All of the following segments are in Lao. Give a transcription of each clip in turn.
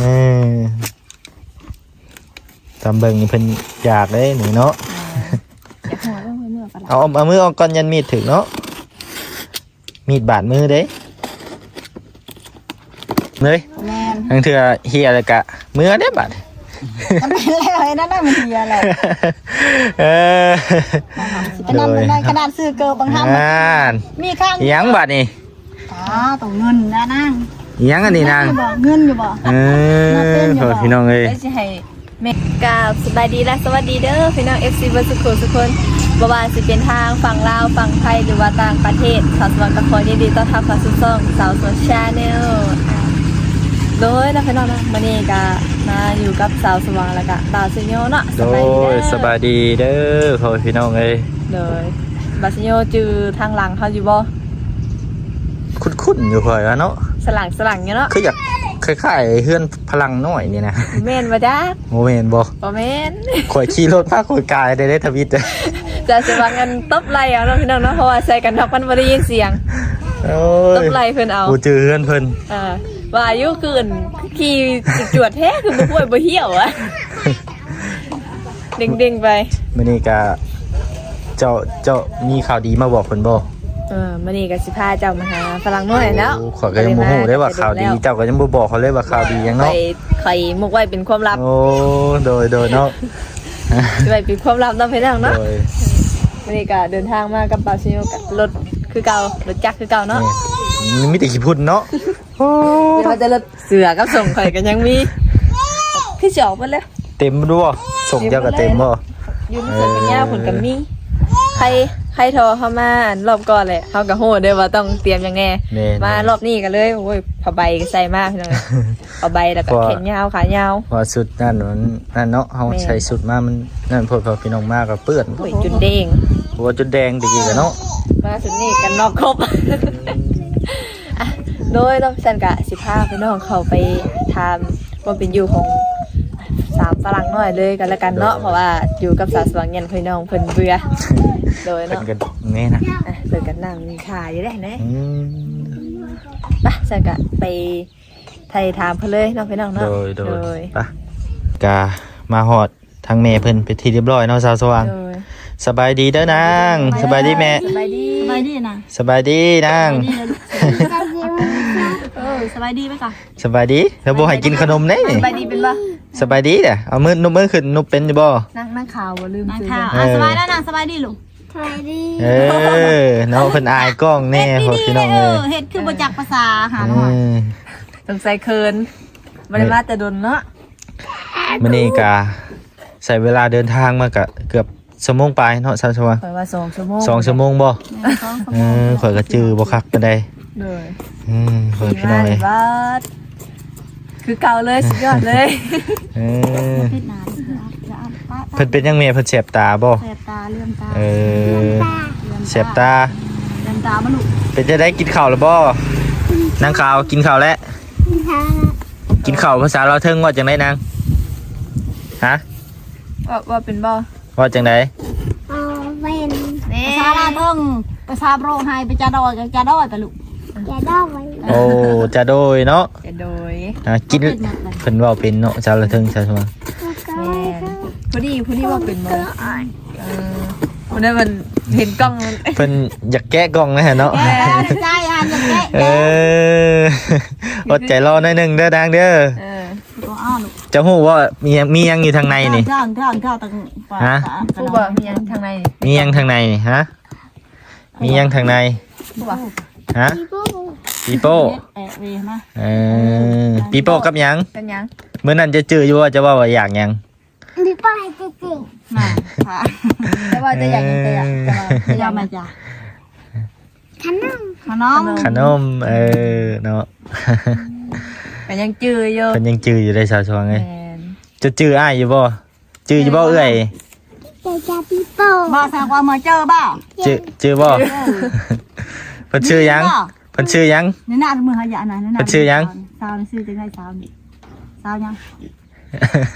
ເອີ ຕາມເບິ່ງນີ້ເພິ່ນຢາກເດ້ນີ້ເນາະ. ເອີ ຢາກຫົວເບິ່ງເມື່ອກໍໄດ້. ເອົາ ເອົາມືອອກກ່ອນ ຢ້ານມີດຖືກເນາະ. ມີດບາດມືເດ້ເລີຍ. ແມ່ນ. ບາງເທື່ອເຫຍແລ້ວກະເມືອເດ້ບາດ. ກໍແມ່ນແລ້ວ ໄອ້ນັ້ນນະມັນເຫຍແຫຼະ. ເອີ ໄອ້ນັ້ນ ໂດຍ ມັນໄດ້ຂະໜາດຊື້ເກີບບາງຄຳ ອ່າ ມີຂ້າງ ອີຫຍັງບາດນີ້? ຕາໂຕເງິນນະນາງ. ອີຫຍັງອັນນີ້ນາງ? ເງິນຢູ່ບໍ່? ເອີ ມາເຕັ້ນຢູ່ບໍ່? ໂອ້ຍ ພີ່ນ້ອງເອີຍ ໄດ້ຊິໃຫ້ ແມ່ນ ກາບສະບາຍດີ ແລະ ສະຫວັດດີເດີພີ່ນ້ອງ ເອັຟຊີ ເບິດສຸກຄົນ ບໍ່ວ່າຊິເປັນທາງຝັ່ງລາວ ຝັ່ງໄທ ຫຼືວ່າຕ່າງປະເທດ ສາວສະຫວັງກໍຂໍຍິນດີຕ້ອນຮັບເຂົ້າສູ່ຊ່ອງສາວສະຫວັງ Channel. ໂດຍເນາະພີ່ນ້ອງເນາະ ມື້ນີ້ກໍມາຢູ່ກັບສາວສະຫວັງ ແລ້ວກໍບ່າວຊະໂຍເນາະ. ໂດຍ ສະບາຍດີເດີພໍ່ແມ່ພີ່ນ້ອງເອີຍ. ໂດຍ ບ່າວຊະໂຍຈື່ທາງຫຼັງເຮົາຢູ່ບໍ່? ຄຸ້ນໆຢູ່ຂ້ອຍວ່າເນາະ ສະຫຼັງໆຢູ່ເນາະ ຄືຢາກຄ້າຍໆເຮືອນພະລັງນ້ອຍນີ້ນະ. ແມ່ນບໍ່ຈັກ? ບໍ່ແມ່ນບໍ່? ບໍ່ແມ່ນ. ຂ້ອຍຂີ່ລົດມາຂ້ອຍກາຍໄດ້ເດ້ທະວິດ. ຈະສະຫວັງອັນຕົບໄລ່ເອົາເນາະພີ່ນ້ອງເນາະ ເພາະວ່າໃສ່ກັນນອກມັນບໍ່ໄດ້ຍິນສຽງ. ໂອ້ຍ ຕົບໄລ່ເພິ່ນເອົາ ບໍ່ຈື່ເຮືອນເພິ່ນ. ອ່າ ວ່າຢູ່ຄືອັນຂີ່ຈວດແທ້ ຄືບໍ່ຫ້ວຍບໍ່ຫ້ຽວອະ. ເດັ່ງໆໄປ. ມື້ນີ້ກະເຈົ້າ ເຈົ້າມີຂ່າວດີມາບອກເພິ່ນບໍ່? ເອີ ມື້ນີ້ກະຊິພາເຈົ້າມາຫາຝຣັ່ງນ້ອຍແລ້ວ. ໂອ້ ຂ້ອຍກະຍັງບໍ່ຮູ້ເດ້ວ່າຂ່າວດີ ເຈົ້າກະຍັງບໍ່ບອກຂ້ອຍເລີຍວ່າຂ່າວດີຫຍັງເນາະ. ຂ້ອຍ ຂ້ອຍໝົກໄວ້ເປັນຄວາມລັບ. ໂອ້ ໂດຍ ໂດຍເນາະ ໄວ້ເປັນຄວາມລັບເນາະພີ່ນ້ອງເນາະ. ໂດຍ ມື້ນີ້ກະເດີນທາງມາກັບບ່າວຊິໂຍ ກັບລົດຄືເກົ່າ ລົດຈັກຄືເກົ່າເນາະ. ແມ່ນ ມີແຕ່ຂີ້ຝຸ່ນເນາະ. ໂອ້ ວ່າແຕ່ລົດ ເສື້ອກັບສົ້ງຂ້ອຍກໍຍັງມີ ຄືຊິອອກເບິດແລ້ວ. ເຕັມບໍ່? ສົ້ງເຈົ້າກໍເຕັມບໍ່? ຢູ່ໃນເສື້ອແຂນຍາວພຸ້ນກໍມີ. ໃຜ ໃຜທໍ່ເຮົາມາອັນລອບກ່ອນແຫຼະ ເຮົາກໍຮູ້ເດ້ວ່າຕ້ອງຕຽມຫຍັງແດ່. ແມ່ນໆ ມາລອບນີ້ກໍເລີຍ ໂອ້ຍ ຜ້າໃບກໍໃສ່ມາພີ່ນ້ອງ ຜ້າໃບແລ້ວກໍແຂນຍາວຂາຍາວ. ເພາະວ່າຊຸດນັ້ນມັນນັ້ນເນາະ ເຮົາໃສ່ຊຸດມາມັນນັ້ນໂພດ ພໍພີ່ນ້ອງມາກໍເປື້ອນ. ໂອ້ຍ ຈົນແດງ ຫົວຈົນແດງແຕ່ກີ້ກະເນາະ. ມາຊຸດນີ້ກັນນອກຄົບ. ອ່ະ ໂດຍເນາະ ຊັ້ນກະຊິພາພີ່ນ້ອງເຂົ້າໄປຖາມຄວາມເປັນຢູ່ຂອງສາມຝຣັ່ງນ້ອຍເລີຍກັນລະກັນເນາະ. ໂດຍ ເພາະວ່າຢູ່ກັບສາວສະຫວັງຢ້ານພີ່ນ້ອງເພິ່ນເບື່ອ. ໂດຍເນາະ ເພິ່ນກໍແມ່ນນະ ອ່ະ ເພິ່ນກໍນັ່ງຖ້າຢູ່ເດ້ນະ. ອືມ ໄປ ຊັ້ນກະໄປໄຖ່ຖາມເພິ່ນເລີຍເນາະພີ່ນ້ອງເນາະ. ໂດຍ ໂດຍ ໂດຍ ໄປ ກະມາຮອດ ທາງແມ່ເພິ່ນເປັນທີ່ຮຽບຮ້ອຍເນາະ ສາວສະຫວ່າງ. ໂດຍ ສະບາຍດີເດີນາງ. ສະບາຍດີແມ່. ສະບາຍດີ ສະບາຍດີນາງ. ສະບາຍດີນາງ. ເອີ ສະບາຍດີໄປກ່ອນ. ສະບາຍດີ ແລ້ວບໍ່ໃຫ້ກິນຂະໜົມເດ້. ສະບາຍດີເປັນບໍ່? ສະບາຍດີເດ້. ເອົາມື ນຸບມືຂຶ້ນ ນຸບເປັນຢູ່ບໍ່? ນາງ ນາງຂາວບໍ່? ລືມຊື່. ນາງຂາວ. ເອີ ອ່າ ສະບາຍແລ້ວນາງ ສະບາຍດີລູກ. ສະບາຍດີ. ເອີ ເນາະ ເພິ່ນອາຍກ້ອງແນ່ ເຮັດດີໆ ເນາະ ເອີ ເຮັດຄືບໍ່ຈັກພາສາຫາ. ເອີ ສົງໄສເຂີນ ບໍ່ໄດ້ມາແຕ່ດົນເນາະ. ມື້ນີ້ກະໃຊ້ເວລາເດີນທາງມາກະເກືອບຊົ່ວໂມງປາຍເນາະ ສາວສະຫວ່າງ. ຂ້ອຍວ່າສອງຊົ່ວໂມງ. ສອງຊົ່ວໂມງບໍ່? ແມ່ນ ສອງຊົ່ວໂມງ. ເອີ ຂ້ອຍກະຈື່ບໍ່ຄັກປານໃດ. ໂດຍ. ອືມ ເພິ່ນພີ່ນ້ອງເອີຍ ຄືເກົ່າເລີຍ ສຸດຍອດເລີຍ. ເອີ ເພິ່ນເປັນຫຍັງແມ່? ເພິ່ນແສບຕາບໍ່? ແສບຕາ ເຫຼືອມຕາ. ເອີ ເຫຼືອມຕາ ເຫຼືອມຕາ. ເຫຼືອມຕາບໍ່ລູກ? ເປັນຈັ່ງໃດ ກິນເຂົ້າແລ້ວບໍ່? ນາງຂາວ ກິນເຂົ້າແລ້ວ? ກິນເຂົ້າ ພາສາລາວເທິງເວົ້າຈັ່ງໃດນາງ? ຮະ? ເວົ້າ ເວົ້າເປັນບໍ່? ເວົ້າຈັ່ງໃດ? ເວົ້າເປັນ. ພາສາລາວເທິງ ພາສາໂບຣານໃຫ້ໄປຈາດອຍ ກໍຈາດອຍໄປລູກ. ຈາດອຍ. ໂອ້ ຈາໂດຍເນາະ. ຈາໂດຍ. ອ່າ ກິນ ເພິ່ນເວົ້າເປັນເນາະ ພາສາລາວເທິງ ພາສາສະຫວ່າງ. ແມ່ນ. ພໍດີ ພໍດີເວົ້າເປັນບໍ່? ເອີ ບໍ່ໄດ້ ມັນເຫັນກ້ອງ ເພິ່ນຢາກແກະກ້ອງແນ່ເນາະ. ເອີ ໃຊ່ ອ່ານຢາກແກະ. ເອີ ອົດໃຈລໍໜ້ອຍໜຶ່ງເດີນາງເດີ. ເອີ ເຈົ້າຮູ້ບໍ່ ມີຫຍັງ ມີຫຍັງຢູ່ທາງໃນນີ້? ຮະ? ຮູ້ບໍ່ ມີຫຍັງທາງໃນ? ມີຫຍັງທາງໃນນີ້? ຮະ? ມີຫຍັງທາງໃນ? ຮູ້ບໍ່? ຮະ? ປີໂປ້. ເອີ ເອີ ປີໂປ້ກັບຫຍັງ? ກັບຫຍັງ? ມື້ນັ້ນເຈົ້າຈື່ຢູ່ບໍ່ ເຈົ້າເວົ້າວ່າຢາກຫຍັງ? ປີໂປ້ໃຫ້ເຈົ້າກິນ. ນະ ເຈົ້າວ່າເຈົ້າຢາກຫຍັງ? ເຈົ້າຢາກ ເຈົ້າຢາກມາຈ້າ ຂະໜົມ ຂະໜົມ ຂະໜົມ. ເອີ ເນາະ ກໍຍັງຈື່ຢູ່ ເພິ່ນຍັງຈື່ຢູ່ເດ້ ສາວສະຫວ່າງເອີຍ. ແມ່ນ. ເຈົ້າຈື່ອ້າຍຢູ່ບໍ່? ຈື່ຢູ່ບໍ່ເອື້ອຍ? ເຈົ້າຈະປີໂປ້. ບໍ່ ສາວສະຫວ່າງເຈີບໍ່? ຈື່ ຈື່ບໍ່? ເອີ ເພິ່ນຊື່ຫຍັງ? ເພິ່ນຊື່ຫຍັງ? ໃນໜ້າມືເຮົາຢານະ ໃນໜ້າ ເພິ່ນຊື່ຫຍັງ? ສາວຊື່ຈັ່ງໃດ? ສາວ ສາວຫຍັງ?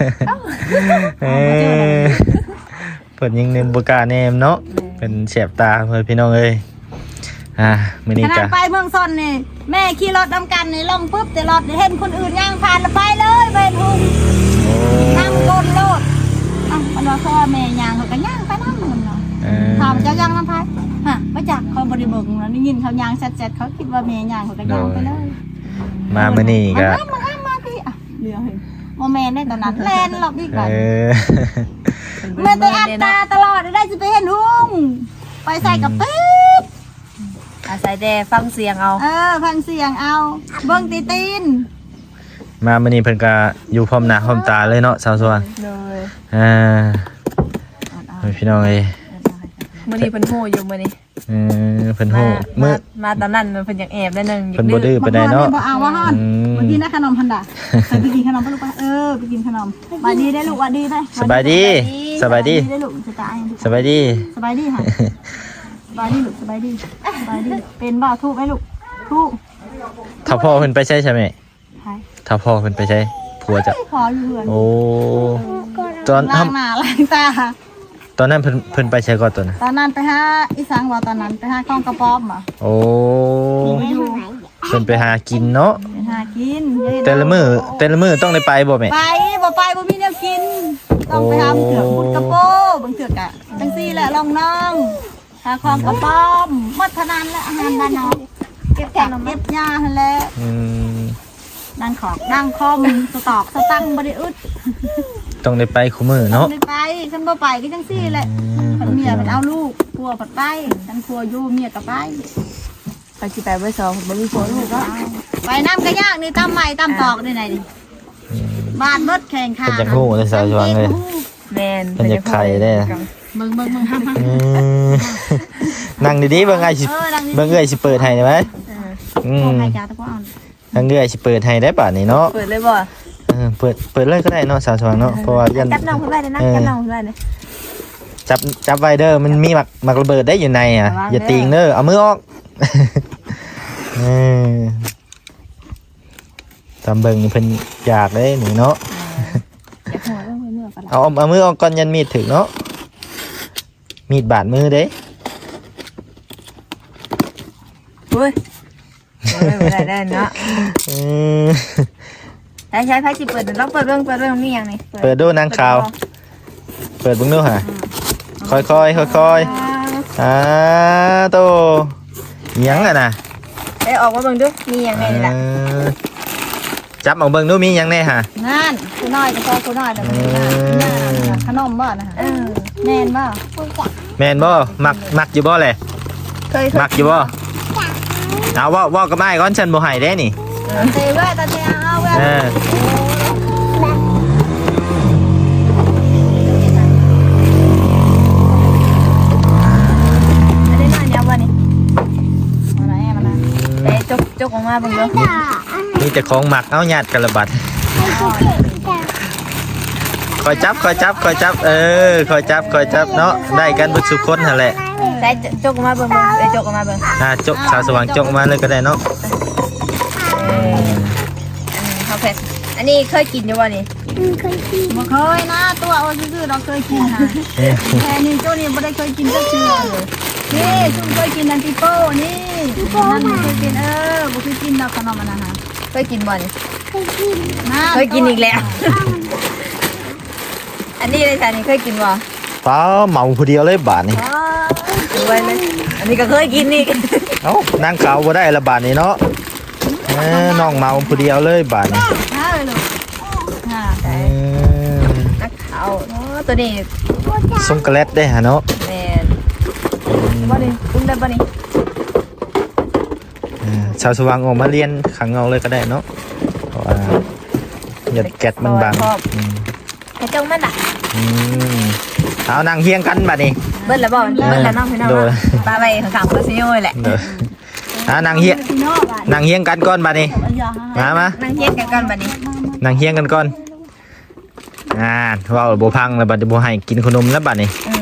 ເອີ ເອີ ບໍ່ເຈີແລ້ວ ເພິ່ນຍັງໜຶ່ງບໍ່ກ້າແນມເນາະ. ແມ່ນ. ເພິ່ນແສບຕາເພິ່ນ ພີ່ນ້ອງເອີຍ. ອ່າ ມື້ນີ້ກະ ຂະໜາດໄປເມືອງຊົນນີ້ ແມ່ຂີ່ລົດນຳກັນນີ້ ລົງປຶບແຕ່ລົດນີ້ ເຫັນຄົນອື່ນຍ່າງຜ່ານລະໄປເລີຍ ໄປ ແຈັດເຂົາຄິດວ່າແມ່ຍ່າງ ເຂົາກໍຍ່າງໄປເລີຍ. ມາມື້ນີ້ກໍ ມາ ມາ ມາ ມາພີ່ ອ່ະ ດຽວ ບໍ່ແມ່ນເດ້ ຕອນນັ້ນແລ່ນລອບອີກ ເອີ ບາດນີ້ ແມ່ນແຕ່ອັດຕາຕະຫຼອດ ໄດ້ຊິໄປເຮັດຫຸງ ໄປໃສກໍປິດ ອາໄສແຕ່ຟັງສຽງເອົາ ເອີ ຟັງສຽງເອົາ ເບິ່ງແຕ່ຕີນ. ມາມື້ນີ້ເພິ່ນກໍຢູ່ພ້ອມໜ້າພ້ອມຕາເລີຍເນາະ ສາວສວ່າງ. ໂດຍ ອ່າ ພີ່ນ້ອງເອີຍ ມື້ນີ້ເພິ່ນຮູ້ຢູ່ມື້ນີ້ ເອີ ເພິ່ນຮູ້ ມາ ມື້ ມາ ມາຕອນນັ້ນເພິ່ນຢາກແອບໜ້ອຍໜຶ່ງ ເພິ່ນບໍ່ດື້ປານໃດເນາະ. ບໍ່ເອົາວ່າຮ້ອນ ອືມ ມື້ກີ້ນະຂະໜົມຫັ້ນດາ ໄປກິນຂະໜົມພຸ້ນລູກ ເອີ ໄປກິນຂະໜົມ. ສະບາຍດີເດ້ລູກ ຫວັດດີໄປ ສະບາຍດີ ສະບາຍດີ ສະບາຍດີເດ້ລູກ ສະບາຍດີ ສະບາຍດີ ສະບາຍດີຫະ ສະບາຍດີລູກ ສະບາຍດີ ສະບາຍດີ. ເປັນບໍ່? ທຸໄວ້ລູກ ທຸ. ຖ້າພໍ່ເພິ່ນໄປໃສຊະແມ່? ໃຜ? ຖ້າພໍ່ເພິ່ນໄປໃສ? ຜົວເຈົ້າ ພໍ່ຢູ່ເຮືອນ. ໂອ້ ຕອນ ລ້າງໜ້າລ້າງຕາ. ຕອນນັ້ນເພິ່ນ ເພິ່ນໄປໃສກ່ອນຕອນນັ້ນ? ຕອນນັ້ນໄປຫາອີຫຍັງວະ? ຕອນນັ້ນໄປຫາຂອງກະປອມຫວະ? ໂອ້ ເພິ່ນໄປຫາກິນເນາະ ໄປຫາກິນ. ແຕ່ລະມື້ ແຕ່ລະມື້ຕ້ອງໄດ້ໄປບໍ່ແມ່? ໄປ ບໍ່ໄປບໍ່ມີແນວກິນ ຕ້ອງໄປຫາ ບາງເທື່ອຂຸດກະໂປ ບາງເທື່ອກະຈັ່ງຊີ້ແຫຼະ ລ່ອງນ້ອງ ຫາຂອງກະປອມ ໝົດເທົ່ານັ້ນແຫຼະ ອາຫານບ້ານເຮົາ ເກັບຜັກເກັບຫຍ້າຫັ້ນແຫຼະ. ອືມ ດັງຂອກດັງຄອມ ສະຕອກສະຕັງບໍ່ໄດ້ອຶດ ຕ້ອງໄດ້ໄປຄູ່ມື້ເນາະ ຕ້ອງໄດ້ໄປ. ຄັນບໍ່ໄປກໍຈັ່ງຊີ້ແຫຼະ ອືມ ຄັນເມຍເພິ່ນເອົາລູກ ຜົວເພິ່ນໄປ ຄັນຜົວຢູ່ເມຍກໍໄປ. ໄປຊິໄປບໍ່ສອງ ບໍ່ມີຜົວລູກເນາະ ໄປນຳກໍຍາກນີ້ ຕຳໄມ້ຕຳຕອກນີ້ໄດ໋ ອືມ ບາດເບິດແຂ້ງຂາ ເພິ່ນຢາກຮູ້ເດ້ ສາວສວ່າງເອີຍ ແມ່ນ ເພິ່ນຢາກໄຂ່ເດ້. ເບິ່ງ ເບິ່ງ ເບິ່ງ ເອີ ນັ່ງດີໆ ເບິ່ງອ້າຍຊິ ເອີ ນັ່ງດີໆ ເບິ່ງເອື້ອຍຊິເປີດໃຫ້ໄດ້ໄໝ? ເອີ ອືມ ທາງເອື້ອຍຊິເປີດໃຫ້ໄດ້ບາດນີ້ເນາະ ເປີດເລີຍບໍ່? ເອີ ເປີດ ເປີດເລີຍກໍໄດ້ເນາະ ສາວສວ່າງເນາະ ເອີ ເພາະວ່າຢ້ານ ຈັບນ້ອງເພິ່ນໄວ້ເດີນະ ເອີ ຈັບນ້ອງເພິ່ນໄວ້ເດີ ຈັບ ຈັບໄວ້ເດີ ມັນມີໝາກ ໝາກລະເບີດໄດ້ຢູ່ໃນອະ ລະວັງເດີ ຢ່າຕີງເດີ ເອົາມືອອກ. ເອີ ຕາມເບິ່ງນີ້ເພິ່ນຢາກເດ້ນີ້ເນາະ ເອີ ຢາກຫົວເບິ່ງເພິ່ນເມືອປະລະ ເອົາ ເອົາມືອອກກ່ອນ ຢ້ານມີດຖືກເນາະ ມີດບາດມືເດ້. ໂອ້ຍ ບໍ່ໄດ້ ບໍ່ໄດ້ເນາະ ເອີ ໃສ່ໆ ໃຜຊິເປີດ ລອງເປີດເບິ່ງ ເປີດເບິ່ງ ມີຫຍັງນີ້ ເປີດ ເປີດດູນາງຂາວ ເປີດເບິ່ງດູຫາ ອືມ ຄ່ອຍໆ ຄ່ອຍໆ ອ່າ ອ່າໂຕ ອີຫຍັງຫັ້ນນະ ເອີ ອອກມາເບິ່ງດູ ມີຫຍັງແດ່ນີ້ລະ ເອີ ຈັບອອກເບິ່ງດູ ມີຫຍັງແດ່ຫາ ນັ້ນ ຜູ້ນ້ອຍກໍພໍຜູ້ນ້ອຍແລ້ວ ເອີ ຂະໜົມບໍ່ນະຫະ ເອີ ແມ່ນບໍ່? ແມ່ນບໍ່? ມັກ ມັກຢູ່ບໍ່ແຫຼະ? ເຄີຍ ເຄີຍ ມັກຢູ່ບໍ່? ເອົາ ເວົ້າ ເວົ້າກັບອ້າຍກ່ອນ ຊັ້ນບໍ່ໃຫ້ເດ້ນີ້ ເອີ ເຕະເວີຍ ຕາເຕະ ເອົາ ເອົາເວີຍ ເອີ ອັນນີ້ນ້ອຍນີ້ເອົາບໍ່ນີ້? ເອົານະ ເອົານະ ເອີ ເອີ ຈົກ ຈົກອອກມາເບິ່ງເດີ ມີແຕ່ຂອງມັກ ເອົາ ຍາດກັນລະບັດ. ຄ່ອຍຈັບ ຄ່ອຍຈັບ ຄ່ອຍຈັບ ເອີ ຄ່ອຍຈັບ ຄ່ອຍຈັບເນາະ ໄດ້ກັນເບິດສູ່ຄົນຫັ້ນແຫຼະ. ໃສ່ ຈົກອອກມາເບິ່ງ ເບິ່ງ ເອີ ຈົກອອກມາເບິ່ງ ອ່າ ຈົກ ສາວສະຫວ່າງ ຈົກອອກມາເລີຍກໍໄດ້ເນາະ. ເອີ ເອີ ອັນນີ້ເຮົາເຄີຍ ອັນນີ້ເຄີຍກິນຢູ່ບໍ່ນີ້? ອືມ ເຄີຍກິນ ບໍ່ເຄີຍນະ ຕົວະເວົ້າຊື່ໆ ດອກ ເຄີຍກິນຫາ ແຕ່ນີ້ ໂຕນີ້ບໍ່ໄດ້ເຄີຍກິນຈັກເທື່ອເລີຍ. ນີ້ ຊຸມເຄີຍກິນອັນປີໂປ້ນີ້ ປີໂປ້ ນັ້ນ ນະ ເຄີຍກິນ ເອີ ບໍ່ເຄີຍກິນດອກ ຂະໜົມອັນນັ້ນຫາ. ເຄີຍກິນບໍ່ນີ້? ເຄີຍກິນ ນັ້ນ ເຄີຍກິນອີກແລ້ວ ອັນນີ້ເດຊະ ນີ້ເຄີຍກິນບໍ່? ປ້າ ເມົາຜູ້ດຽວເລີຍບາດນີ້ ອໍ ສວຍເລີຍ ອັນນີ້ກໍເຄີຍກິນອີກ. ເອົ້າ ນາງຂາວບໍ່ໄດ້ລະບາດນີ້ເນາະ ເອີ ນ້ອງເມົາຜູ້ດຽວເລີຍບາດນີ້ ເອົາເລີຍ ເອີ ນາງຂາວ ໂອ້ ໂຕນີ້ຊົງກະແລັດເດ້ຫະເນາະ ແມ່ນ ອືມ ບໍ່ໄດ້ ປຸງໄດ້ບໍ່ນີ້? ອ່າ ສາວສະຫວ່າງອອກມາລຽນຂ້າງນອກເລີຍກໍໄດ້ເນາະ ເພາະວ່າຢາກແກັດມັນບັງ ອືມ ກະຈົງມັນລະ ອືມ ເອົານັ່ງຮຽງກັນບາດນີ້ ເບິດລະບໍ່? ເອີ ເບິດລະເນາະພີ່ນ້ອງ ໂດຍ ເນາະ ປະໄວ້ຂ້າງໆ ບໍ່ຊິໂຍຍແຫຼະ ໂດຍ ອ່າ ນັ່ງຮຽງ ນັ່ງຮຽງກັນກ່ອນບາດນີ້ ມາ ມາ ນັ່ງຮຽງກັນກ່ອນບາດນີ້ ນັ່ງຮຽງກັນກ່ອນ. ອ່າ ເວົ້າແລ້ວບໍ່ຟັງແລ້ວ ບັດນີ້ບໍ່ໃຫ້ກິນຂະໜົມແລ້ວບັດນີ້ ເອີ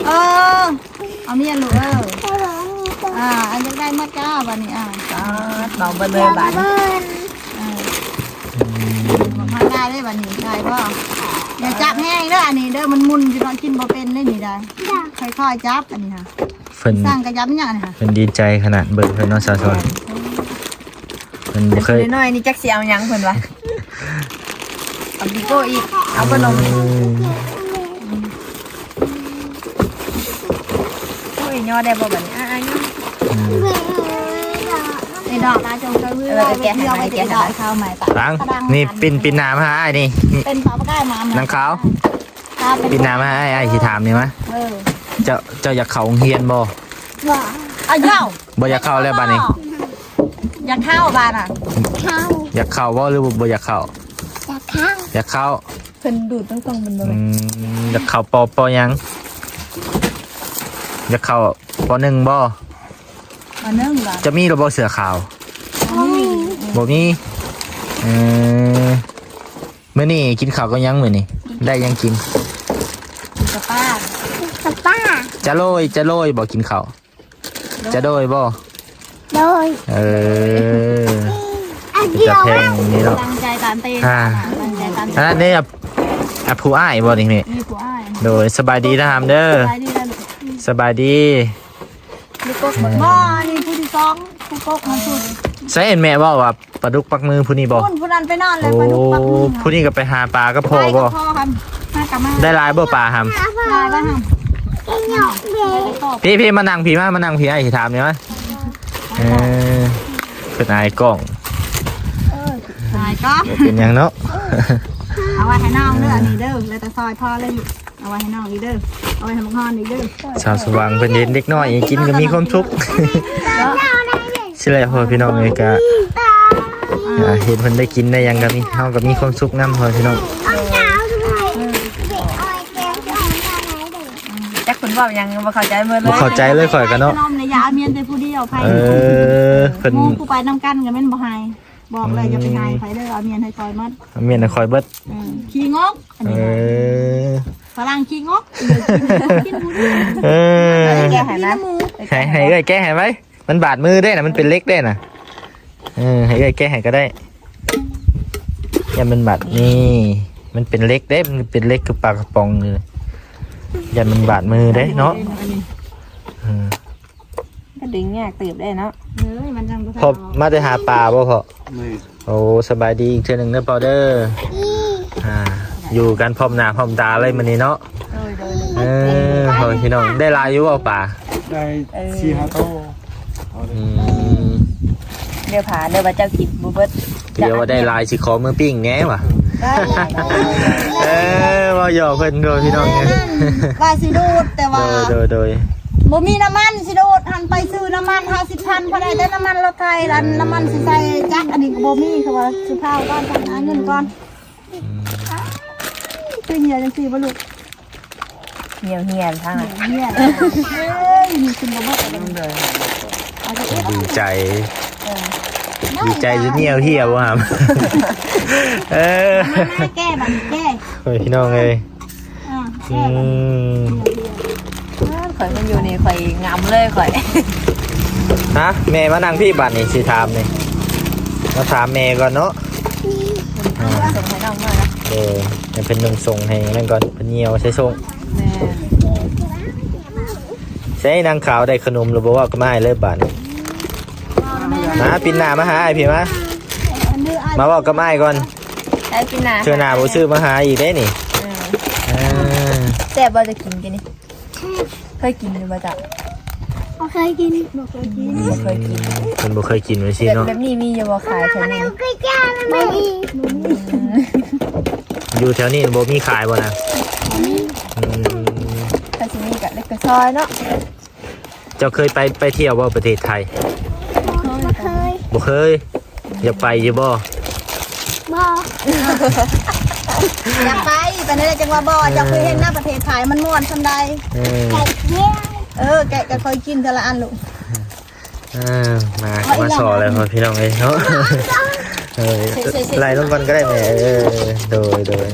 ເອີ ເອົາເມຍລູກ ເອີ ອ່າ ອັນຢາກໄດ້ໝົດກໍເອົາບັດນີ້ ອ່າ ເອົາເບິດເລີຍບັດນີ້ ເອີ ອືມ ບໍ່ໄດ້ເດ້ບັດນີ້ ໄດ້ບໍ່? ຢ່າຈັບແຮງເດີ ອັນນີ້ເດີ ມັນໝຸ່ນຢູ່ເນາະ ກິນບໍ່ເປັນເດ້ນີ້ໄດ໋ ຄ່ອຍໆ ຈັບ ອັນນີ້ຫະ ເພິ່ນ ສ້າງກະຢຳຫຍັງນີ້ຫະ ເພິ່ນດີໃຈຂະໜາດ ເບິ່ງເພິ່ນເນາະ ສາວສະຫວ່າງ ເພິ່ນບໍ່ເຄີຍ ເດັກນ້ອຍນີ້ຈັກຊິເອົາຫຍັງເພິ່ນວ່າ ເອົາບີໂກ້ອີກ ເອົາຂະໜົມ ເອີ ໂອ້ຍ ຍໍໄດ້ບໍ່ບັດນີ້ ອ່າໆ ຍໍ ໄອ້ດອກ ເອີ ແກະໃຫ້ ແກະໃຫ້ ເຂົ້າໃໝ່ຕາ ຕັ້ງ ນີ້ ປິ່ນ ປິ່ນໜ້າມາຫາອ້າຍນີ້ ເປັນປາປະກາຍມາ ນາງຂາວ ປິ່ນໜ້າມາຫາອ້າຍ ອ້າຍຊິຖາມນີ້ມາ ເອີ ເຈົ້າ ເຈົ້າຢາກເຂົ້າໂຮງຮຽນບໍ່? ບໍ່ ອ້າວ ບໍ່ຢາກເຂົ້າແລ້ວບາດນີ້ ຢາກເຂົ້າບາດນະ ເຂົ້າ ຢາກເຂົ້າບໍ່ ຫຼືບໍ່ຢາກເຂົ້າ? ຢາກເຂົ້າ ຢາກເຂົ້າ ເພິ່ນດູດຕັ້ງໆ ມັນບໍ່ ອືມ ຢາກເຂົ້າ ປ ປ ຫຍັງ? ຢາກເຂົ້າ ປ ໜຶ່ງ ບໍ່? ປ ໜຶ່ງ ບໍ່? ຈະມີຫຼືບໍ່ເສື້ອຂາວ? ບໍ່ມີ ບໍ່ມີ ເອີ ມື້ນີ້ກິນເຂົ້າກັບຫຍັງ? ມື້ນີ້ໄດ້ຫຍັງກິນ? ກິນກັບປ້າ ກັບປ້າ ຈະໂລຍ ຈະໂລຍບໍ່ ກິນເຂົ້າ? ຈະໂດຍບໍ່? ໂດຍ ເອີ ເປັນຕາແພງນີ້ເນາະ ຕັ້ງໃຈຕາມເຕ ອ່າ ຕັ້ງໃຈຕາມເຕ ອັນນັ້ນເດ້ ອະ ອະ ຜູ້ອ້າຍບໍ່ນີ້ແມ່? ມີຜູ້ອ້າຍ ໂດຍ ສະບາຍດີນະຫຳເດີ ສະບາຍດີນະລູກ ສະບາຍດີ ບໍ່ ອັນນີ້ຜູ້ທີສອງ ຜູ້ກົກມາສຸດ ໃສແມ່ເວົ້າວ່າ ປາດຸກປັກມືຜູ້ນີ້ບໍ່? ພຸ້ນ ຜູ້ນັ້ນໄປນອນແລ້ວ ໂອ້ ປາດຸກປັກມື ຜູ້ນີ້ກໍໄປຫາປາກັບພໍ່ບໍ່? ໄປກັບພໍ່ ຫາກັບມາ ໄດ້ຫຼາຍບໍ່ປາຫຳ? ຫຼາຍບໍ່ຫຳ? ໄດ້ຕອບ ພີ່ ພີ່ ມານັ່ງພີ້ ມາ ມານັ່ງພີ້ ອ້າຍຊິຖາມນີ້ມາ ເອີ ເພິ່ນອາຍກ້ອງ ເອີ ອາຍກ້ອງ ບໍ່ເປັນຫຍັງເນາະ ເອົາໄວ້ໃຫ້ນ້ອງເດີ ອັນນີ້ເດີ ແລ້ວແຕ່ຊອຍພໍເລີຍ ເອົາໄວ້ໃຫ້ນ້ອງອີກເດີ ເອົາໄວ້ໃຫ້ບັກຮອນອີກເດີ ສາວສະຫວ່າງເພິ່ນເຫັນເດັກນ້ອຍກິນກໍມີຄວາມສຸກ ຊິແຫຼະ ພໍ່ພີ່ນ້ອງເອີຍ ກະ ອ່າ ເຫັນເພິ່ນໄດ້ກິນໄດ້ຫຍັງກໍມີ ເຮົາກໍມີຄວາມສຸກນຳ ພໍ່ພີ່ນ້ອງ ຈັກເພິ່ນເວົ້າຫຍັງບໍ່ເຂົ້າໃຈເໝິດເລີຍ ບໍ່ເຂົ້າໃຈເລີຍຂ້ອຍກໍເນາະ ຂະໜົມນີ້ຢ່າອາມຽນແຕ່ຜູ້ດຽວ ເອີ ເພິ່ນ ໝູ່ຜູ້ໄປນຳກັນກໍແມ່ນບໍ່ໃຫ້ ບອກແລ້ວ ອືມ ຢ່າໄປໃຫ້ໃຜເດີ ອາມຽນໃຫ້ຂ້ອຍໝົດ ອາມຽນໃຫ້ຂ້ອຍເບິດ ອືມ ຂີ້ງົກ ອັນນີ້ ເອີ ຝຣັ່ງຂີ້ງົກ ກິນຜູ້ດຽວ ເອີ ແກະໃຫ້ນະ ໃຫ້ ໃຫ້ເອື້ອຍແກະໃຫ້ໄວ້ ມັນບາດມືເດ້ນະ ມັນເປັນເຫຼັກເດ້ນະ ເອີ ໃຫ້ເອື້ອຍແກະໃຫ້ກໍໄດ້ ຢ້ານມັນບາດ ນີ້ ມັນເປັນເຫຼັກເດ້ ມັນເປັນເຫຼັກຄືປາກະປ໋ອງນີ້ ຢ້ານມັນບາດມືເດ້ເນາະ ເອີ ກໍດຶງຍາກເຕີບໄດ້ເນາະ ເອີ ມັນຍັງບໍ່ທັນ ພໍ່ມາແຕ່ຫາປາບໍ່ພໍ່? ແມ່ນ ໂອ້ ສະບາຍດີອີກເທື່ອໜຶ່ງເດີພໍ່ເດີ ອ່າ ຢູ່ກັນພ້ອມໜ້າພ້ອມຕາເລີຍມື້ນີ້ເນາະ ໂດຍ ໂດຍ ເອີ ພໍ່ພີ່ນ້ອງ ໄດ້ຫຼາຍຢູ່ບໍ່ປາ? ໄດ້ ເອີ ສີ່ຫ້າໂຕ ອືມ ດຽວພາເດີວ່າເຈົ້າກິນບໍ່ເບິດ ດຽວວ່າໄດ້ຫຼາຍຊິຂໍເມືອປີ້ງແດ່ວ່າ ເອີ ເວົ້າຫຍອກເພິ່ນໂດຍພີ່ນ້ອງ ວ່າຊິດູດ ແຕ່ວ່າ ໂດຍ ໂດຍ ໂດຍ ບໍ່ມີນ້ຳມັນຊິດູດ ຫັ້ນໄປຊື້ນ້ຳມັນຫ້າສິບພັນ ພໍໄດ້ແຕ່ນ້ຳມັນລົດໄຖ ແລ້ວນ້ຳມັນຊິໃສ່ຈັກ ອັນນີ້ກໍບໍ່ມີ ເຂົາວ່າຊິພາວກ່ອນ ຫາເງິນກ່ອນ ອືມ ຄືເຫື່ອຈັ່ງຊີ້ບໍ່ລູກ? ເຫື່ອ ເຫື່ອທາງນັ້ນ ເຫື່ອ ເອີຍ ມີຂຶ້ນບໍ່ເບິດ ດີໃຈ ເອີ ດີໃຈຈົນເຫຍື້ອເຫື່ອບໍ່ຫຳ ເອີ ມາ ມາແກ້ບັດນີ້ແກ້ ໂອ້ຍ ພີ່ນ້ອງເອີຍ ອ່າ ອືມ ເອີ ຂ້ອຍມາຢູ່ນີ້ຂ້ອຍງຳເລີຍຂ້ອຍ ຮະ ແມ່ມານັ່ງພີ້ບາດນີ້ ຊິຖາມນີ້ ມາຖາມແມ່ກ່ອນເນາະ ອ່າ ສົ່ງໃຫ້ນ້ອງໜ້ອຍນະ ເອີ ໃຫ້ເພິ່ນນຸ່ງສົ່ງໃຫ້ນັ້ນກ່ອນ ເພິ່ນຍ່ຽວໃສ່ສົ່ງ ແມ່ນ ໃສ່ນາງຂາວໄດ້ຂະໜົມແລ້ວບໍ່ ເວົ້າກັບອ້າຍເລີຍບາດນີ້ ມາ ປີໜ້າມາຫາອ້າຍພີ້ມາ ມາເວົ້າກັບອ້າຍກ່ອນ ໄດ້ປີໜ້າ ເທື່ອໜ້າບໍ່ຊື້ມາຫາອີກເດ້ນີ້ ເອີ ເອີ ແຊບບໍ່ ຈະກິນກິນນີ້? ເຄີຍກິນຢູ່ບໍ່ເຈົ້າ? ບໍ່ເຄີຍກິນ ບໍ່ເຄີຍກິນ ບໍ່ເຄີຍກິນ ເພິ່ນບໍ່ເຄີຍກິນວ່າຊີ້ເນາະ ແບບ ແບບນີ້ມີຢູ່ບໍ່ຂາຍແຖວນີ້? ບໍ່ມີ ບໍ່ມີ ອືມ ຢູ່ແຖວນີ້ບໍ່ມີຂາຍບໍ່ນະ? ບໍ່ມີ ອືມ ຖ້າຊິມີກະເລັກກະຊອຍເນາະ ເຈົ້າເຄີຍໄປ ໄປທ່ຽວບໍ່ປະເທດໄທ? ບໍ່ເຄີຍ ບໍ່ເຄີຍ ບໍ່ເຄີຍ ຢາກໄປຢູ່ບໍ່? ບໍ່ ຢາກໄປ ປານນັ້ນແຫຼະຈັ່ງວ່າບໍ່ ເອີ ເຈົ້າເຄີຍເຫັນນະ ປະເທດໄທມັນມ່ວນສ່ຳໃດ ເອີ ເອີ ແກະກໍຄ່ອຍກິນເທື່ອລະອັນລູກ ເອີ ມາ ມາສໍແລ້ວພໍ່ພີ່ນ້ອງເອີຍເນາະ ເອີ ໄລ່ລົງກ່ອນກໍໄດ້ແມ່ ເອີ ໂດຍ ໂດຍ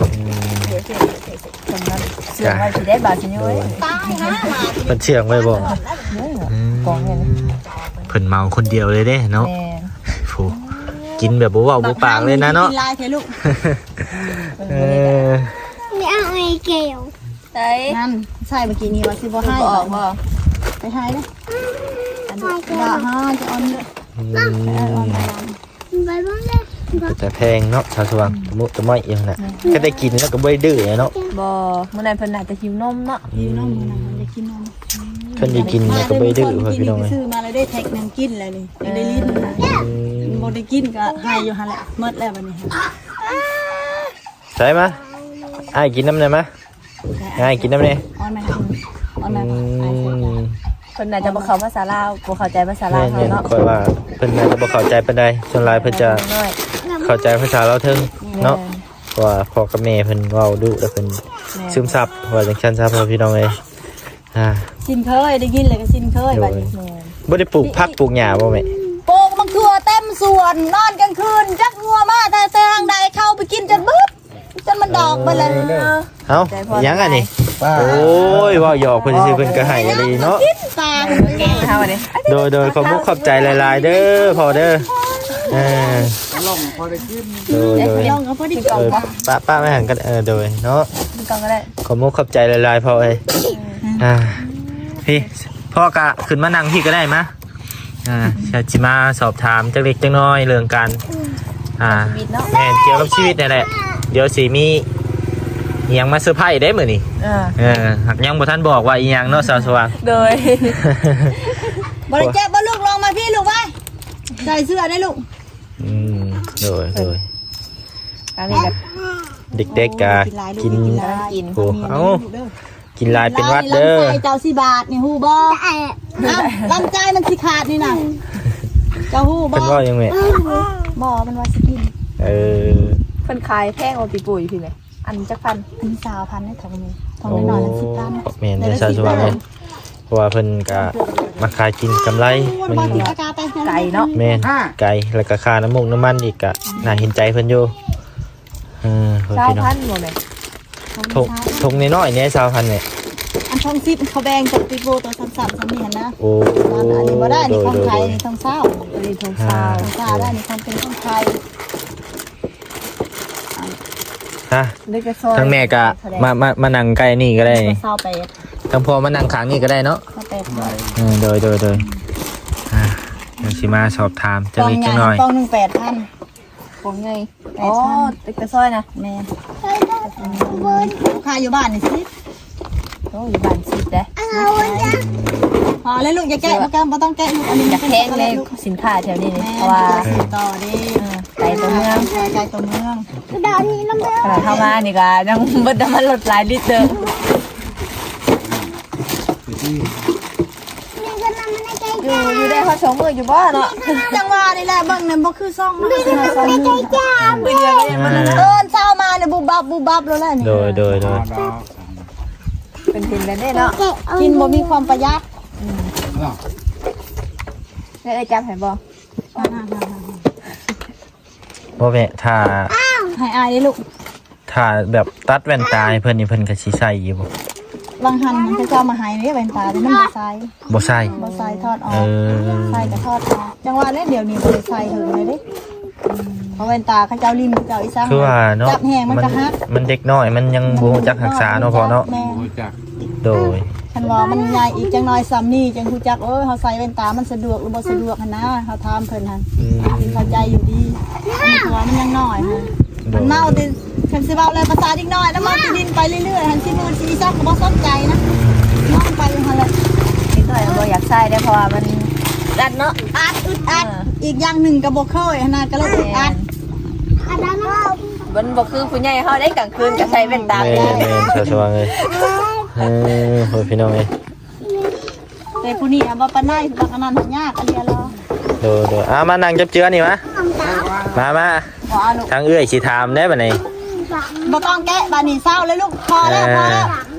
ອືມ ເຊື່ອງໄວ້ຊິໄດ້ບາດຊິໂຍຍ ເພິ່ນເຊື່ອງໄວ້ບໍ່? ອືມ ກອງນີ້ ເພິ່ນເມົາຄົນດຽວເລີຍເດ້ເນາະ ແມ່ນ ໂອ້ ກິນແບບບໍ່ເວົ້າບໍ່ປາກເລີຍນະເນາະ ກິນຫຼາຍແທ້ລູກ ເອີ ນີ້ເອົາໄອ້ແກ້ວ ໃສ່ ນັ້ນ ໃສ່ເມື່ອກີ້ນີ້ວ່າຊິບໍ່ໃຫ້ ບໍ່ອອກບໍ່? ໄປໃຫ້ເດີ້ ອັນນີ້ ດາຫາຈະອ່ອນເດີ້ ອືມ ເອີ ອ່ອນໄປ ໄປເບິ່ບິ່ງເດີ້ ເປັນຕາແພງເນາະ ສາວສະຫວ່າງ ຕະມຸຕະມ້ອຍຢູ່ຫັ້ນນະ ແມ່ນ ກໍໄດ້ກິນແລ້ວກໍບໍ່ໄດ້ດື້ເນາະ ບໍ່ ມື້ນັ້ນເພິ່ນໜ້າຈະຫິວນົມເນາະ ຫິວນົມ ອືມ ມື້ນັ້ນມັນຈະກິນນົມ ອືມ ເພິ່ນໄດ້ກິນແລ້ວກໍບໍ່ໄດ້ດື້ ພໍ່ພີ່ນ້ອງເອີຍ. ຊື້ມາແລ້ວໄດ້ແທັກໜຶ່ງກິນແລ້ວນີ້ ຍັງໄດ້ຫຼິ້ນ. ອືມ ບໍ່ໄດ້ກິນກໍໃຫ້ຢູ່ຫັ້ນແຫຼະ ໝົດແລ້ວບັດນີ້. ໃສ່ມາ ອ້າຍກິນນຳແດ່ມາ. ອ້າຍກິນນຳແດ່. ອອນມາ ອອນມາ. ອືມ ເພິ່ນໜ້າຈະບໍ່ເຂົ້າພາສາລາວ ບໍ່ເຂົ້າໃຈພາສາລາວເຮົາເນາະ. ຂ້ອຍວ່າເພິ່ນໜ້າຈະບໍ່ເຂົ້າໃຈປານໃດ ສ່ວນຫຼາຍເພິ່ນຈະເຂົ້າໃຈພາສາລາວເທິງເນາະ. ເພາະວ່າພໍ່ກັບແມ່ເພິ່ນເວົ້າດຸ ແລ້ວເພິ່ນຊຶມຊັບ ວ່າຈັ່ງຊັ້ນຊະ ພໍ່ພີ່ນ້ອງເອີຍ. ອ່າ ຊິນເຄີຍ ໄດ້ຍິນແລ້ວກໍຊິນເຄີຍບັດນີ້. ບໍ່ໄດ້ປູກຜັກປູກຫຍ້າບໍ່ແມ່? ປູກໝາກຖົ່ວເຕັມສວນ ນອນກາງຄືນຈັກງົວມາແຕ່ ແຕ່ທາງໃດ ເຂົ້າໄປກິນຈົນເບິດ ຈົນມັນດອກເບິດແລ້ວ. ເອົ້າ ຫຍັງອັນນີ້? ໂອ້ຍ ເວົ້າຫຍອກເພິ່ນຊື່ໆ ເພິ່ນກໍໃຫ້ອີ່ຫຼີເນາະ. ກິນປາເຮົານີ້. ໂດຍໆ ຂອບມຸກຂອບໃຈຫຼາຍໆເດີພໍ່ເດີ. ເອີ ໂດຍໆ ເອີ ປະ ປະໄວ້ຫັ້ນກໍ ເອີ ໂດຍເນາະ. ຂອບມຸກຂອບໃຈຫຼາຍໆພໍ່ເອີຍ. ອ່າ ພີ່ ພໍ່ກະຂຶ້ນມານັ່ງພີ້ກໍໄດ້ ມາ. ອ່າ ຊິມາສອບຖາມຈັກເລັກຈັກນ້ອຍເລື່ອງການ ອ່າ ແມ່ນ ກ່ຽວກັບຊີວິດນີ້ແຫຼະ. ດຽວຊິມີອີ່ຫຍັງມາເຊີໄພເດ້ມື້ນີ້. ເອີ ຫາກຍັງບໍ່ທັນບອກວ່າອີ່ຫຍັງເນາະ ສາວສະຫວ່າງ. ໂດຍ ບໍ່ໄດ້ເຈັບບໍ່ລູກ? ລອງມາພີ້ລູກ ມາໃສ່ເສື້ອໄດ້ລູກ. ອືມ ໂດຍໆ ອັນນີ້ກໍ ເດັກໆ ກໍກິນ ໂອ້ ເອົ້າ ກິນຫຼາຍເປັນຫວັດເດີ. ລຳໄສ້ເຈົ້າຊິບາດນີ້ ຮູ້ບໍ່? ເອົ້າ ລຳໄສ້ມັນຊິຂາດນີ້ນະ ເຈົ້າຮູ້ບໍ່? ເພິ່ນເວົ້າຫຍັງແມ່? ບໍ່ ມັນວ່າຊິກິນ. ເອີ ເພິ່ນຂາຍແພງກວ່າປີໂປ້ຢູ່ພີ້ແມ່. ອັນຈັກພັນ? ອັນນີ້ຊາວພັນເດ້ ຖົງນີ້ ຖົງນ້ອຍໆ ໂອ້ ສິບພັນ. ແມ່ນເດີ ຊາວສະຫວ່າງເອີຍ. ເພາະວ່າເພິ່ນກະມາຂາຍກິນກຳໄລ ມັນ ໄກເນາະ. ແມ່ນ ໄກ ແລ້ວກະຄ່ານ້ຳມູກນ້ຳມັນອີກ ກະໜ້າເຫັນໃຈເພິ່ນຢູ່. ເອີ ຊາວພັນບໍ່ແມ່? ຖົງ ຖົງນ້ອຍໆ ນີ້ຊາວພັນແມ່. ອັນຖົງສິບເຂົາແບ່ງຕົວປີໂປ້ຕົວຊ້ຳໆ ສ່ຳນີ້ຫັ້ນນະ. ໂອ້ ອັນນີ້ບໍ່ໄດ້ ນີ້ຂອງໄທ ໂດຍໆ ນີ້ຖົງຊາວ ອັນນີ້ຖົງຊາວ ຖົງຊາວ ອັນນີ້ຂອງເປັນຂອງໄທ. ຮະ ທາງແມ່ກະມາ ມາ ມານັ່ງໃກ້ນີ້ກໍໄດ້ ຊາວແປດ. ທາງພໍ່ມານັ່ງຂ້າງນີ້ກໍໄດ້ເນາະ. ຊາວແປດ. ເອີ ໂດຍໆໆ. ອ່າ ດຽວຊິມາສອບຖາມຈັກເລັກຈັກນ້ອຍ. ກ່ອງໜຶ່ງແປດພັນ ກ່ອງໃຫຍ່. ອໍ ເປັນກະຊອຍນະ. ແມ່ນ ຂາຍຢູ່ບ້ານນີ້ສິ. ໂອ້ ຢູ່ບ້ານສິເດ້. ພໍແລ້ວລູກ ຢ່າແກະ ບໍ່ຕ້ອງແກະລູກ. ອັນນີ້ຢາກແພງເດ້ ສິນຄ້າແຖວນີ້ນີ້ ເພາະວ່າ ເອີ ໄກຕົວເມືອງ ໄກຕົວເມືອງ. ຂະໜາດເຮົາມານີ້ກໍຍັງເບິດນ້ຳມັນລົດຫຼາຍລິດເຕີບ. ຢູ່ ຢູ່ໄດ້ຮອດສອງມື້ຢູ່ບໍ່ເນາະ? ຈັ່ງວ່ານີ້ແຫຼະ ເບິ່ງນີ້ບໍ່ຄືຊ່ອງເນາະ. ມື້ດຽວກໍຍັງບໍ່ໄດ້ນະ. ເອີ ເຊົ້າມານີ້ບຸບບັບບຸບບັບໂລດແຫຼະນີ້. ໂດຍໆໆ. ເປັນເຫັນແບບນີ້ເນາະ ກິນບໍ່ມີຄວາມປະຢັດ. ອືມ ແລ້ວເອື້ອຍຈັບໃຫ້ບໍ່? ບໍ່ແມ່ ຖ້າ ໃຫ້ອາຍເດ້ລູກ. ຖ້າແບບຕັດແວ່ນຕາໃຫ້ເພິ່ນນີ້ ເພິ່ນກໍຊິໃສ່ຢູ່ບໍ່? ຫວ່າງຫັ້ນເຂົາເຈົ້າມາໃຫ້ເດ້ແວ່ນຕາ ແຕ່ມັນບໍ່ໃສ່ ບໍ່ໃສ່ ບໍ່ໃສ່ ຖອດອອກ. ເອີ ໃສ່ກໍຖອດອອກ. ຈັ່ງວ່າແຫຼະ ດຽວນີ້ບໍ່ໄດ້ໃສ່ເຫິງເລີຍເດ້. ອືມ ເພາະແວ່ນຕາເຂົາເຈົ້າຫຼິ້ນ ເຂົາເຈົ້າອີສັງ ຄືວ່າເນາະ ຈັບແຮງມັນກໍຫັກ. ມັນເດັກນ້ອຍ ມັນຍັງບໍ່ຮູ້ຈັກຮັກສາເນາະພໍ່ເນາະ. ແມ່ນ ໂດຍ ຄັນວ່າມັນໃຫຍ່ອີກຈັກໜ້ອຍສ່ຳນີ້ ຈັ່ງຮູ້ຈັກ ເອີ ເຮົາໃສ່ແວ່ນຕາມັນສະດວກຫຼືບໍ່ສະດວກຫັ້ນນະ. ເຮົາຖາມເພິ່ນຫັ້ນ ອືມ ເພິ່ນເຂົ້າໃຈຢູ່ດີ. ອັນນີ້ເພາະວ່າມັນຍັງນ້ອຍຫັ້ນ ມັນເມົາແຕ່ ຄັນຊິເວົ້າແລ້ວພາສາເດັກນ້ອຍນະ ເມົາແຕ່ຫຼິ້ນໄປເລື້ອຍໆ ຫັ້ນ ຊິມືຊິສັກກໍບໍ່ສົນໃຈນະ ນອນໄປຢູ່ຫັ້ນແຫຼະ. ເດັກນ້ອຍບໍ່ຢາກໃສ່ເດ້ ເພາະວ່າມັນອັດເນາະ ອັດ ອຶດອັດ. ເອີ ອີກຢ່າງໜຶ່ງກໍບໍ່ເຄີຍຫັ້ນນະ ກໍເລີຍອຶດອັດ. ແມ່ນ ມັນບໍ່ຄືຜູ້ໃຫຍ່ເຮົາເດ້ ກາງຄືນກໍໃສ່ແວ່ນຕາ. ແມ່ນໆ ສາວສະຫວ່າງເອີຍ. ເອີ ໂອ້ຍ ພີ່ນ້ອງເອີຍ. ແຕ່ຜູ້ນີ້ອະບໍ່ປານໃດ ບັກອັນນັ້ນຫາຍາກ ອັນດຽວລອ. ໂດຍໆ ອາ ມານັ່ງຈັບເຈືອນີ້ມາ ມາ ມາ. ທາງເອື້ອຍຊິຖາມໄດ໋ບັດນີ້. ບໍ່ຕ້ອງແກະບັດນີ້ ເຊົາແລ້ວລູກ ພໍແລ້ວ ພໍແລ້ວ.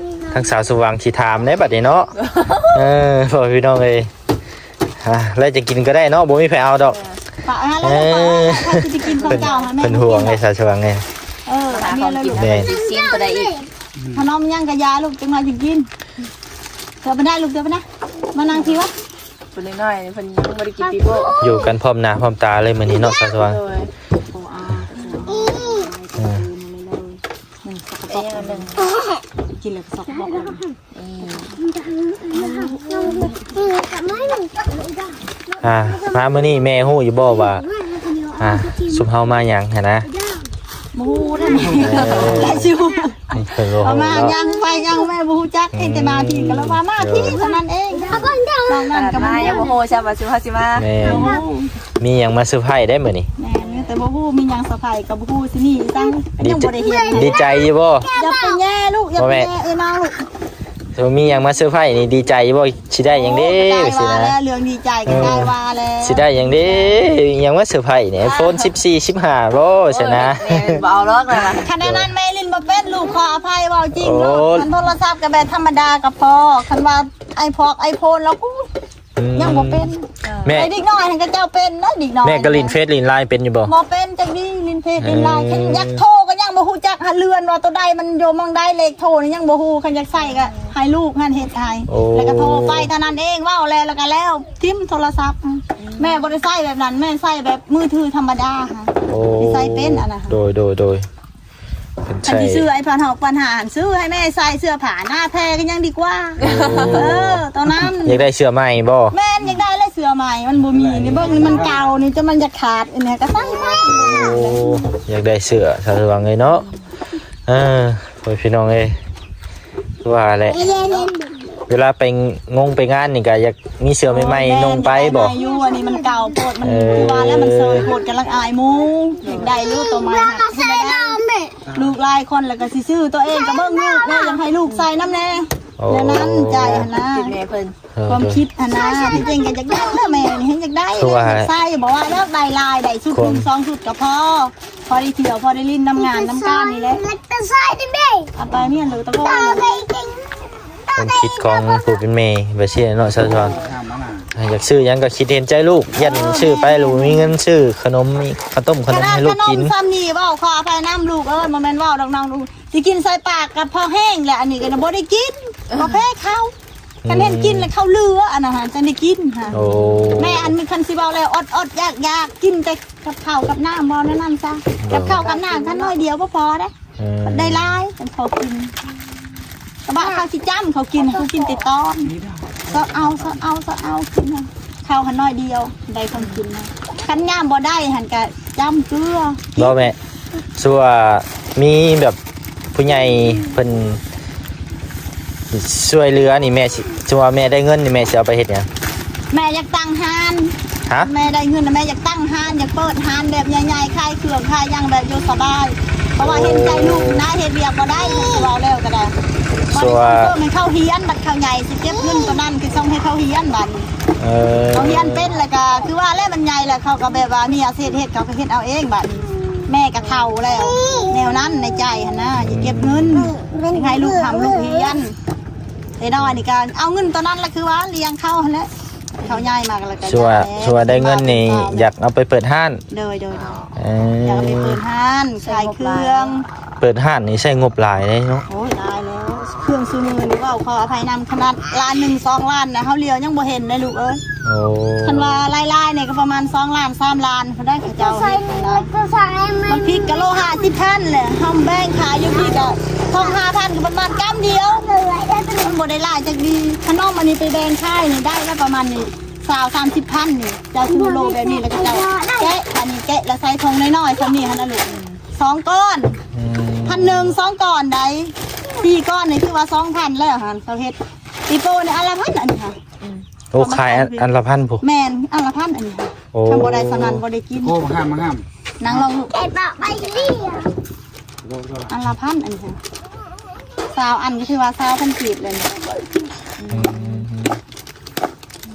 ທາງສາວສະຫວ່າງຊິຖາມໄດ໋ບັດນີ້ເນາະ. ເອີ ພໍ່ພີ່ນ້ອງເອີຍ ອາ ແລ້ວຈະກິນກໍໄດ້ເນາະ ບໍ່ມີໃຜເອົາດອກ. ປະຫັ້ນແຫຼະ ເອີ ລູກ ປະຫັ້ນແຫຼະ ໃຜຊິໄປກິນຂອງເຈົ້າຫັ້ນ. ເພິ່ນຫ່ວງເດ້ ສາວສະຫວ່າງເດ້. ເອີ ອັນນີ້ແຫຼະລູກ ແມ່ນ ຊິມກໍໄດ້ອີກ. ຂະໜົມຍັງກະຢ່າລູກ ຈັກໜ້ອຍຈຶ່ງກິນ. ເດີໄປນະລູກ ເດີໄປນະ ມານັ່ງພີ້ວະ. ຜູ້ນ້ອຍໆ ເພິ່ນຍັງບໍ່ໄດ້ກິນປີໂປ້. ຢູ່ກັນພ້ອມໜ້າພ້ອມຕາເລີຍມື້ນີ້ເນາະ ສາວສະຫວ່າງ. ໂດຍ ເອີ ກິນແລ້ວກໍຊອກບອກ. ອ່າ ມາມື້ນີ້ແມ່ຮູ້ຢູ່ບໍ່ວ່າ ອ່າ ຊຸມເຮົາມາຫຍັງຫັ້ນນະ? ບໍ່ຮູ້ນຳ ແລ້ວຊິຮູ້ ເພິ່ນບໍ່ຮູ້ ເອົາມາ ເນາະ ຍ່າງໄປຍ່າງແມ່ບໍ່ຮູ້ຈັກ ເຫັນແຕ່ມາພີ້ກໍລະວ່າມາພີ້ເທົ່ານັ້ນເອງ ນອກນັ້ນກໍບໍ່ຮູ້ ຍັງບໍ່ຮູ້ຊ້ຳວ່າຊິ ເຮົາຊິມາ ແມ່ນ ບໍ່ຮູ້ ມີຫຍັງມາເຊີໄພໄດ໋ມື້ນີ້ ແມ່ນ ແຕ່ບໍ່ຮູ້ມີຫຍັງເຊີໄພກໍບໍ່ຮູ້ຊິໜີຈັ່ງ ຍັງບໍ່ໄດ້ເຫັນ ດີໃຈຢູ່ບໍ່? ຢ່າໄປແຍ່ລູກ ຢ່າໄປແຍ່ເອີຍນ້ອງລູກ ມີຫຍັງມາເຊີໄພນີ້ດີໃຈຢູ່ບໍ່? ຊິໄດ້ຫຍັງເດ້ ໂອ້ ກໍໄດ້ວ່າແລ້ວ ຊິນະ ເລື່ອງດີໃຈກໍໄດ້ວ່າແລ້ວ ຊິໄດ້ຫຍັງເດ້ ຫຍັງມາເຊີໄພນີ້ iPhone ສິບສີ່ ສິບຫ້າບໍ່ຊັ້ນນະ ບໍ່ເອົາດອກລະ ຄັນແນວນັ້ນແມ່ຫຼິ້ນບໍ່ເປັນ ລູກ ຂໍອະໄພເວົ້າຈິງໂລດ ໂອ້ ຄັນໂທລະສັບກໍແບບທຳມະດາກໍພໍ ຄັນວ່າ iPhone iPhone ແລ້ວ ອືມ ຍັງບໍ່ເປັນ ແມ່ ແຕ່ເດັກນ້ອຍຫັ້ນເຂົາເຈົ້າເປັນນະ ເດັກນ້ອຍ ແມ່ກໍຫຼິ້ນເຟສຫຼິ້ນລາຍເປັນຢູ່ບໍ່? ບໍ່ເປັນຈັກດີ ຫຼິ້ນເຟສຫຼິ້ນລາຍ ເອີ ຄັນຢາກໂທກໍຍັງບໍ່ຮູ້ຈັກຫາເລື່ອນວ່າໂຕໃດມັນຢູ່ໝ່ອງໃດ ເລກໂທນີ້ຍັງບໍ່ຮູ້ ຄັນຢາກໃຊ້ກໍໃຫ້ລູກຫັ້ນເຮັດໃຫ້ ໂອ້ ແລ້ວກໍໂທໄປເທົ່ານັ້ນເອງ ເວົ້າແລ້ວ ແລ້ວກໍແລ້ວ ຖິ້ມໂທລະສັບ ອືມ ແມ່ບໍ່ໄດ້ໃຊ້ແບບນັ້ນ ແມ່ໃຊ້ແບບມືຖືທຳມະດາ ໂອ້ ທີ່ໃຊ້ເປັນອັນນັ້ນ ໂດຍ ໂດຍ ໂດຍ ຄັນຊິຊື້ iPhone ຫົກພັນຫ້າຫັ້ນ ຊື້ໃຫ້ແມ່ໃສ່ເສື້ອຜ້າໜ້າແພກໍຍັງດີກວ່າ ໂອ້ ເອີ ຕອນນັ້ນ ຢາກໄດ້ເສື້ອໃໝ່ບໍ່? ແມ່ນ ຢາກໄດ້ແຫຼະເສື້ອໃໝ່ ມັນບໍ່ມີນີ້ ເບິ່ງນີ້ມັນເກົ່ານີ້ ຈົນມັນຢາກຂາດ ອັນນີ້ກໍໃສ່ໄປ ໂອ້ ຢາກໄດ້ເສື້ອ ສາວສວ່າງເອີຍເນາະ ເອີ ໂອ້ຍ ພີ່ນ້ອງເອີຍ ຄືວ່າແຫຼະ ເວລາໄປງົງໄປງານນີ້ກໍຢາກ ມີເສື້ອໃໝ່ໆ ໂອ້ຍ ນຸ່ງໄປບໍ່? ແມ່ນ ຢາກໄດ້ໃໝ່ຢູ່ ອັນນີ້ມັນເກົ່າໂພດ ມັນ ເອີ ຄືວ່າແລ້ວມັນເຊີຍໂພດ ກຳລັງອາຍໝູ່ ຢາກໄດ້ຢູ່ໂຕໃໝ່ ລູກຫຼາຍຄົນແລ້ວກໍຊິຊື້ ໂຕເອງກໍເບິ່ງລູກແດ່ ຢາກໃຫ້ລູກໃສ່ນຳແດ່ ໂອ້ ແນວນັ້ນໃຈຫັ້ນນະ ຄິດແມ່ເພິ່ນ ເອີ ຄວາມຄິດຫັ້ນນະ ທີ່ຈິງກໍຢາກໄດ້ແຫຼະ ແມ່ນີ້ຢາກໄດ້ ຄືວ່າຢາກໃສ່ ບໍ່ວ່າແລ້ວໄດ້ຫຼາຍ ໄດ້ຊຸດໜຶ່ງສອງຊຸດກໍພໍ ພໍໄດ້ທ່ຽວ ພໍໄດ້ຫຼິ້ນນຳງານນຳການນີ້ແຫຼະ ເອົາໄປເມຍເລີຍຕະໂກນ ຄວາມຄິດຂອງຜູ້ເປັນແມ່ແບບຊີ້ເນາະ ສາວສອນ ຢາກຊື້ຫຍັງກໍຄິດເຫັນໃຈລູກ ຢ້ານ ເອີ ຊື້ໄປແລ້ວບໍ່ມີເງິນຊື້ຂະໜົມ ເຂົ້າຕົ້ມຂະໜົມໃຫ້ລູກກິນ ຂະໜົມຊ່ຳນີ້ເວົ້າ ຂໍອະໄພນຳລູກເອີຍ ບໍ່ແມ່ນເວົ້າດອກນ້ອງລູກ ຊິກິນໃສ່ປາກກໍພໍແຮງແຫຼະ ອັນນີ້ກໍບໍ່ໄດ້ກິນ ບໍ່ແພ້ເຂົາ ຄັນເຫັນກິນແລ້ວເຂົາເຫຼືອ ອັນນັ້ນຫັ້ນຈັ່ງໄດ້ກິນຫັ້ນ ໂອ້ ແມ່ອັນນີ້ຄັນຊິເວົ້າແລ້ວ ອົດໆ ຢາກໆ ກິນແຕ່ກັບເຂົ້າກັບນ້ຳ ເວົ້າແນວນັ້ນຊະ ກັບເຂົ້າກັບນ້ຳຄັນໜ້ອຍດຽວບໍ່ພໍເດ້ ເອີ ໄດ້ຫຼາຍ ເຂົາກິນ ກະບະເຂົາຊິຈ້ຳ ເຂົາກິນ ເຂົາກິນແຕ່ຕອນ ຊອດເອົາ ຊອດເອົາ ຊອດເອົາ ກິນ ເຂົ້າຫັ້ນໜ້ອຍດຽວ ໄດ້ຂອງກິນ ຄັນຍາມບໍ່ໄດ້ຫັ້ນກະຈ້ຳເກືອ ບໍ່ແມ່ ສ່ວນມີແບບຜູ້ໃຫຍ່ເພິ່ນຊ່ວຍເຫຼືອນີ້ ແມ່ຊິ ສົມມຸດວ່າແມ່ໄດ້ເງິນນີ້ ແມ່ຊິເອົາໄປເຮັດຫຍັງ? ແມ່ຢາກຕັ້ງຮ້ານ ຮະ? ແມ່ໄດ້ເງິນແລ້ວ ແມ່ຢາກຕັ້ງຮ້ານ ຢາກເປີດຮ້ານແບບໃຫຍ່ໆ ຂາຍເຄື່ອງຂາຍຫຍັງແບບຢູ່ສະບາຍ ເພາະວ່າເຫັນໃຈລູກນະ ເຮັດວຽກບໍ່ໄດ້ ເວົ້າແລ້ວກໍໄດ້ ບໍ່ໄດ້ສົ່ງເສີມໃຫ້ເຂົາຮຽນ ບັດເຂົາໃຫຍ່ຊິເກັບເງິນໂຕນັ້ນ ຄືສົ່ງໃຫ້ເຂົາຮຽນບັດນີ້ ເອີ ເຂົາຮຽນເປັນແລ້ວກໍຄືວ່າແລ້ວ ມັນໃຫຍ່ແລ້ວ ເຂົາກໍແບບວ່າມີອາຊີບເຮັດ ເຂົາກໍເຮັດເອົາເອງບັດນີ້ ແມ່ກໍເຖົ້າແລ້ວ ແນວນັ້ນໃນໃຈຫັ້ນນະ ຊິເກັບເງິນ ໃຫ້ລູກຮ່ຳລູກຮຽນ ແຕ່ນ້ອຍນີ້ກໍເອົາເງິນຕອນນັ້ນລະ ຄືວ່າລ້ຽງເຂົາຫັ້ນແຫຼະ ເຂົາໃຫຍ່ມາກໍລະກໍ ສ່ວນວ່າ ສ່ວນວ່າໄດ້ເງິນນີ້ ຢາກເອົາໄປເປີດຮ້ານ ໂດຍ ໂດຍ ໂດຍ ເອີ ຢາກເອົາໄປເປີດຮ້ານຂາຍເຄື່ອງ ເປີດຮ້ານນີ້ໃຊ້ງົບຫຼາຍເດ້ເນາະ ໂອ້ຍ ຫຼາຍແລ້ວ ເຄື່ອງຊຸມື້ນີ້ເວົ້າຂໍອະໄພນຳ ຂະໜາດລ້ານໜຶ່ງ ສອງລ້ານນະ ເຮົາຫຼຽວຍັງບໍ່ເຫັນເດ້ລູກເອີຍ ໂອ້ ຄັນວ່າຫຼາຍໆນີ້ກໍປະມານສອງລ້ານ ສາມລ້ານ ຜູ້ໃດເຂົາເຈົ້າເຮັດຫັ້ນນະ ບັກພິກກະໂລຫ້າສິບພັນແຫຼະ ເຮົາແບ່ງຂາຍຢູ່ພີ້ກະສອງຫ້າພັນ ກໍປະມານກຳດຽວ ມັນບໍ່ໄດ້ຫຼາຍຈັກດີ ຂະໜົມອັນນີ້ໄປແບ່ງຂາຍນີ້ໄດ້ລະປະມານນີ້ ຊາວສາມສິບພັນນີ້ ເຈົ້າຊື້ໂລແບບນີ້ ແລ້ວກໍເຈົ້າແກະ ອັນນີ້ແກະແລ້ວໃສ່ຖົງນ້ອຍໆ ສ່ຳນີ້ຫັ້ນນະລູກ ສອງກ້ອນ ອືມ ພັນໜຶ່ງ ສອງກ້ອນໃດ໋ ສີ່ກ້ອນນີ້ຖືວ່າສອງພັນແລ້ວຫັ້ນ ເຂົາເຮັດ ປີໂປ້ນີ້ອັນລະພັນ ອັນນີ້ຫັ້ນ ໂອ້ ຂາຍອັນລະພັນພຸ້ນ ແມ່ນ ອັນລະພັນອັນນີ້ ໂອ້ ຄັນບໍ່ໄດ້ສ່ຳນັ້ນບໍ່ໄດ້ກິນ ໂອ້ ມາຫ້າມ ມາຫ້າມ ນັ່ງລົງລູກ ໄກ່ປາກໃບເລີຍ ອັນລະພັນອັນນີ້ ຊາວອັນກໍຖືວ່າຊາວພັນກີບເລີຍ ອືມ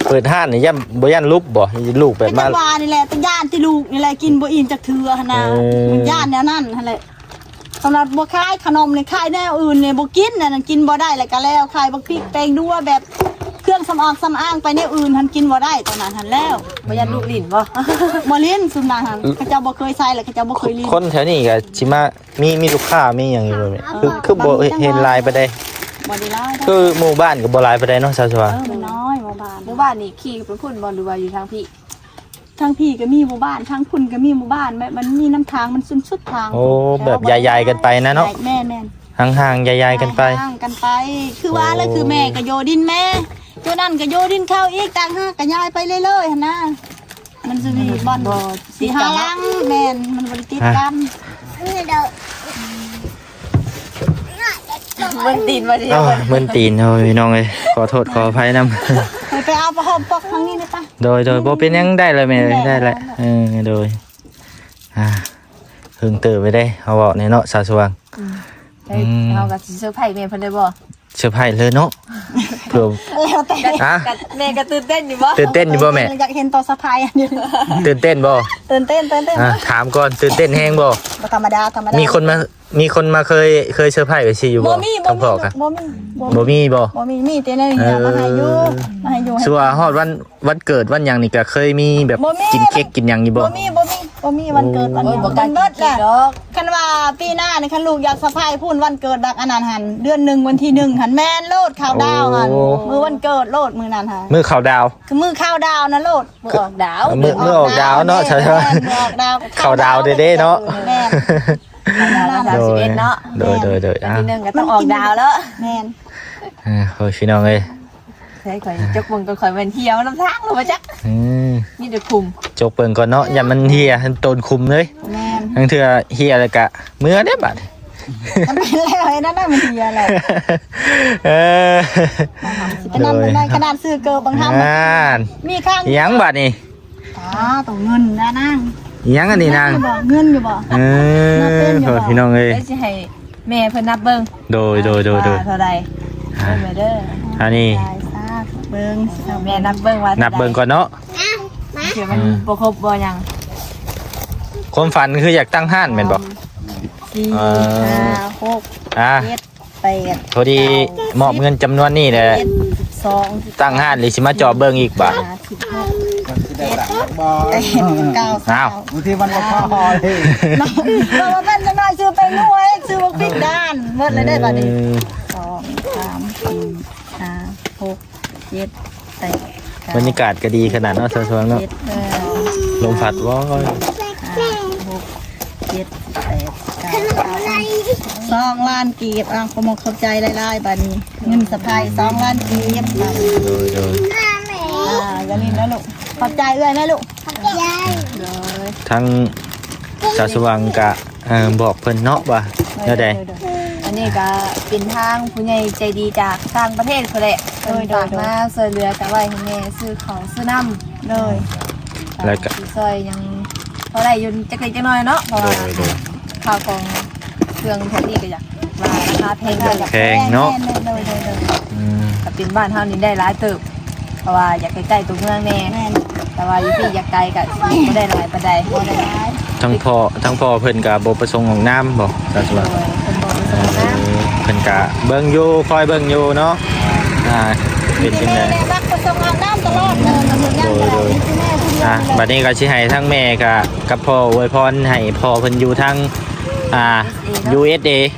ເປີດຮ້ານນີ້ຢ້ານ ບໍ່ຢ້ານລູກບໍ່? ລູກແບບມາ ກໍຈັ່ງວ່ານີ້ແຫຼະ ຢ້ານແຕ່ລູກນີ້ແຫຼະ ກິນບໍ່ອີ່ມຈັກເທື່ອຫັ້ນນະ ເອີ ຢ້ານແນວນັ້ນຫັ້ນແຫຼະ ສຳລັບບໍ່ຂາຍຂະໜົມນີ້ ຂາຍແນວອື່ນນີ້ບໍ່ກິນ ອັນນັ້ນກິນບໍ່ໄດ້ແລ້ວກໍແລ້ວ ຂາຍບັກພິກແຕງນົວແບບເຄື່ອງສຳອາງສຳອາງໄປແນວອື່ນຫັ້ນກິນບໍ່ໄດ້ ຕອນນັ້ນຫັ້ນແລ້ວ ບໍ່ຢ້ານລູກຫຼິ້ນບໍ່? ບໍ່ຫຼິ້ນ ຊຸມນັ້ນຫັ້ນ ເຂົາເຈົ້າບໍ່ເຄີຍໃຊ້ ແລ້ວເຂົາເຈົ້າບໍ່ເຄີຍຫຼິ້ນ ຄົນແຖວນີ້ກໍຊິມາ ມີ ມີລູກຄ້າມີຫຍັງຢູ່ບໍ່ແມ່? ເອີ ຄື ຄືບໍ່ເຫັນຫຼາຍປານໃດ ບໍ່ໄດ້ຫຼາຍ ຄືໝູ່ບ້ານກໍບໍ່ຫຼາຍປານໃດເນາະ ຊາວສວ່າງ ເອີ ມັນນ້ອຍໝູ່ບ້ານ ໝູ່ບ້ານນີ້ຂີ່ໄປພຸ້ນບໍ່ ຫຼືວ່າຢູ່ທາງພີ້? ທາງພີ້ກໍມີໝູ່ບ້ານ ທາງພຸ້ນກໍມີໝູ່ບ້ານ ແບບມັນມີນຳທາງ ມັນສຸດໆທາງ ໂອ້ ແບບຢາຍໆກັນໄປນະເນາະ ແມ່ນໆ ຫ່າງໆ ຢາຍໆກັນໄປ ຫ່າງໆກັນໄປ ຄືວ່າແຫຼະ ໂອ້ ຄືແມ່ກໍໂຍດິນແມ່ ໂຕນັ້ນກໍໂຍດິນເຂົາອີກ ຕ່າງຫາກກໍຍ້າຍໄປເລື້ອຍໆຫັ້ນນະ ມັນຊິມີບ່ອນ ບໍ່ຕິດກັນເນາະ ສີ່ຫ້າຫຼັງ ແມ່ນ ມັນບໍ່ໄດ້ຕິດກັນ ຮະ ນີ້ເດີ ມຶນຕີນວ່າຊິ ເອີ ມຶນຕີນ ໂອ້ຍ ພີ່ນ້ອງເອີຍ ຂໍໂທດຂໍອະໄພນຳ. ໄປເອົາຜ້າຫົ່ມປົກທາງນີ້ໄດ້ປະ? ໂດຍ ໂດຍ ບໍ່ເປັນຫຍັງ ໄດ້ແລ້ວແມ່ເອີຍ ໄດ້ແລ້ວ. ເອີ ໂດຍ ອ່າ ເຫິງເຕີບໄປເດ້ ເຮົາເວົ້າແນ່ເນາະ ສາວສວ່າງ. ອືມ ເຮົາກໍຊິເຊີໄພແມ່ເພິ່ນໄດ້ບໍ່? ເຊີໄພເລີຍເນາະ ເພື່ອ ແລ້ວແຕ່ ຮະ ແມ່ກໍຕື່ນເຕັ້ນຢູ່ບໍ່? ຕື່ນເຕັ້ນຢູ່ບໍ່ແມ່? ຢາກເຫັນຕອນເຊີໄພ ຕື່ນເຕັ້ນບໍ່? ຕື່ນເຕັ້ນ ຕື່ນເຕັ້ນ. ອ່າ ຖາມກ່ອນ ຕື່ນເຕັ້ນແຮງບໍ່? ບໍ່ທຳມະດາ ທຳມະດາ. ມີຄົນມາ ມີຄົນມາເຄີຍ ເຄີຍເຊີໄພໄປຊິຢູ່ບໍ່? ບໍ່ມີ ບໍ່ມີ ທາງພໍ່ກະ ບໍ່ມີ ບໍ່ມີ ບໍ່ມີບໍ່? ບໍ່ມີ ມີແຕ່ແນວນີ້ ເອີ ມາໃຫ້ຢູ່ ມາໃຫ້ຢູ່ ຊົ່ວຮອດວັນ ວັນເກີດວັນຫຍັງນີ້ກະເຄີຍມີແບບ ບໍ່ມີ ກິນເຄັກກິນຫຍັງຢູ່ບໍ່? ບໍ່ມີ ບໍ່ມີ ບໍ່ມີວັນເກີດ ວັນຫຍັງ ໂອ້ຍ ບໍ່ກ້າກິນເຄັກດອກ. ຄັນວ່າປີໜ້ານີ້ ຄັນລູກຢາກເຊີໄພພຸ້ນ ວັນເກີດບັກອັນນັ້ນຫັ້ນ ເດືອນໜຶ່ງ ວັນທີໜຶ່ງຫັ້ນ ແມ່ນໂລດ ເຂົ້າດາວຫັ້ນ. ໂອ້ ມື້ວັນເກີດໂລດ ມື້ນັ້ນຫັ້ນ ມື້ເຂົ້າດາວ ຄືມື້ເຂົ້າດາວນັ້ນໂລດ. ມື້ອອກດາວ ເອີ ມື້ ມື້ອອກດາວເນາະ ແມ່ນ ມື້ອອກດາວ ເຂົ້າດາວເດ້ເນາະ. ແມ່ນ ເຂົ້າດາວວັນທີສິບເອັດເນາະ. ໂດຍ ໂດຍ ໂດຍ ວັນທີໜຶ່ງກໍຕ້ອງອອກດາວແລ້ວ. ແມ່ນ ເອີ ໂອ້ຍ ພີ່ນ້ອງເອີຍ ໃສ່ຂ້ອຍຈົກເບິ່ງກ່ອນ ຂ້ອຍແມ່ນເຫ່ຍມານຳທາງແລ້ວບໍ່ຈັກ. ອືມ ມີແຕ່ຂຸມ ຈົກເບິ່ງກ່ອນເນາະ ຢ້ານມັນເຫ່ຍໂຕນຂຸມເລີຍ. ແມ່ນ ລາງເທື່ອເຫ່ຍແລ້ວກະເມືອເດ້ບາດ. ມັນເປັນແລ້ວ ໄອ້ນັ້ນນະ ມັນເຫ່ຍແລ້ວ. ເອີ ໄປນຳ ໂດຍ ໄປນຳ ຂະໜາດຊື້ເກີບບາງທຳ ອ່າ ມີຄ່າ ອີຫຍັງບາດນີ້? ຕາ ຕົວເງິນນະນາງ. ອີຫຍັງອັນນີ້ນາງ? ເງິນຢູ່ບໍ່? ເງິນຢູ່ບໍ່? ເອີ ນັບເປັນຢູ່ບໍ່? ໂອ້ ພີ່ນ້ອງເອີຍ ດຽວຊິໃຫ້ແມ່ເພິ່ນນັບເບິ່ງ. ໂດຍ ໂດຍ ໂດຍ ໂດຍ ວ່າເທົ່າໃດ? ອ່າ ເບິ່ງເດີ ອັນນີ້ ເບິ່ງ ແມ່ນັບເບິ່ງວ່າ ນັບເບິ່ງກ່ອນເນາະ ເທື່ອມັນ ອືມ ບໍ່ຄົບບໍ່ຫຍັງ. ຄວາມຝັນຄືຢາກຕັ້ງຮ້ານແມ່ນບໍ່? ສອງ ສີ່ ເອີ ຫ້າ ຫົກ ອ່າ ເຈັດ ແປດ ພໍດີ ເກົ້າ ມອບເງິນຈຳນວນນີ້ແຫຼະ ສິບ ສິບສອງ ສິບສາມ ຕັ້ງຮ້ານ ຫຼືຊິມາຈອບເບິ່ງອີກບາດ? ສິບ ສິບຫົກ ສິບເຈັດ ສິບແປດ ສິບເກົ້າ ອ້າວ ສາມ ບາງທີມັນບໍ່ພໍເລີຍ ເນາະ ເພາະວ່າເປັນຈັກໜ້ອຍ ຊື້ແປ້ງນົວ ຊື້ບັກພິກດ້ານ ໝົດເລີຍເດ້ບາດນີ້. ເອີ ສອງ ສາມ ສີ່ ຫ້າ ຫົກ ເຈັດ ແປດ ເກົ້າ ບັນຍາກາດກໍດີຂະໜາດເນາະ ສາວສວ່າງເນາະ ເຈັດ ເອີ ລົມພັດ ໂອ້ຍ ຫ້າ ຫົກ ເຈັດ ແປດ ເກົ້າ ສິບ ສອງລ້ານກີບ. ອ້າວ ຂໍຂອບໃຈຫຼາຍໆ ບາດນີ້ ເງິນສະພາຍສອງລ້ານກີບ ໂດຍ ໂດຍ ອ່າ ຢ່າຫຼິ້ນນະລູກ ຂອບໃຈເອື້ອຍແມ່ລູກ ຂອບໃຈ ໂດຍ ທາງສາວສວ່າງກະ ເອີ ບອກເພິ່ນເນາະວ່າແນວໃດ. ໂດຍ ໂດຍ ອັນນີ້ກະເປັນທາງຜູ້ໃຫຍ່ໃຈດີຈາກຕ່າງປະເທດພຸ້ນແຫຼະ ເພິ່ນ ໂດຍ ໂດຍ ຝາກມາຊ່ວຍເຫຼືອ ກະໄວ້ໃຫ້ແມ່ຊື້ເຂົ້າຊື້ນ້ຳ ໂດຍ ແລ້ວກະຊິຊ່ອຍຫຍັງພໍໄດ້ຢູ່ຈັກເລັກຈັກນ້ອຍເນາະ ເພາະວ່າ ໂດຍ ໂດຍ ຂ້າວຂອງເຄື່ອງພວກນີ້ກະຢາກວ່າລາຄາແພງ ຢາກແພງເນາະ ແມ່ນໆ ໂດຍ ໂດຍ ໂດຍ ອືມ ກະເປັນບ້ານເຮົານີ້ໄດ້ຫຼາຍເຕີບ ເພາະວ່າຢາກໃກ້ໆຕົວເມືອງແດ່ ແມ່ນ ແຕ່ວ່າຢູ່ທີ່ຢາກໄກກະຊິບໍ່ໄດ້ຫຼາຍປານໃດ ບໍ່ໄດ້ຫຼາຍ. ທາງພໍ່ ທາງພໍ່ເພິ່ນກະບໍ່ປະສົງອອກນາມບໍ່ ສາວສວ່າງ? ໂດຍ ເພິ່ນບໍ່ປະສົງອອກນາມ ເອີ ເພິ່ນກະເບິ່ງຢູ່ ຄອຍເບິ່ງຢູ່ເນາະ ອ່າ ເປັນຈັ່ງໃດ ແມ່ນແຫຼະ ບໍ່ປະສົງອອກນາມຕະຫຼອດເລີຍ ໂດຍ ໂດຍ ອ່າ ບາດນີ້ກະຊິໃຫ້ທາງແມ່ກະກັບພໍ່ອວຍພອນໃຫ້ພໍ່ເພິ່ນຢູ່ທາງ ອ່າ ຢູເອສເອ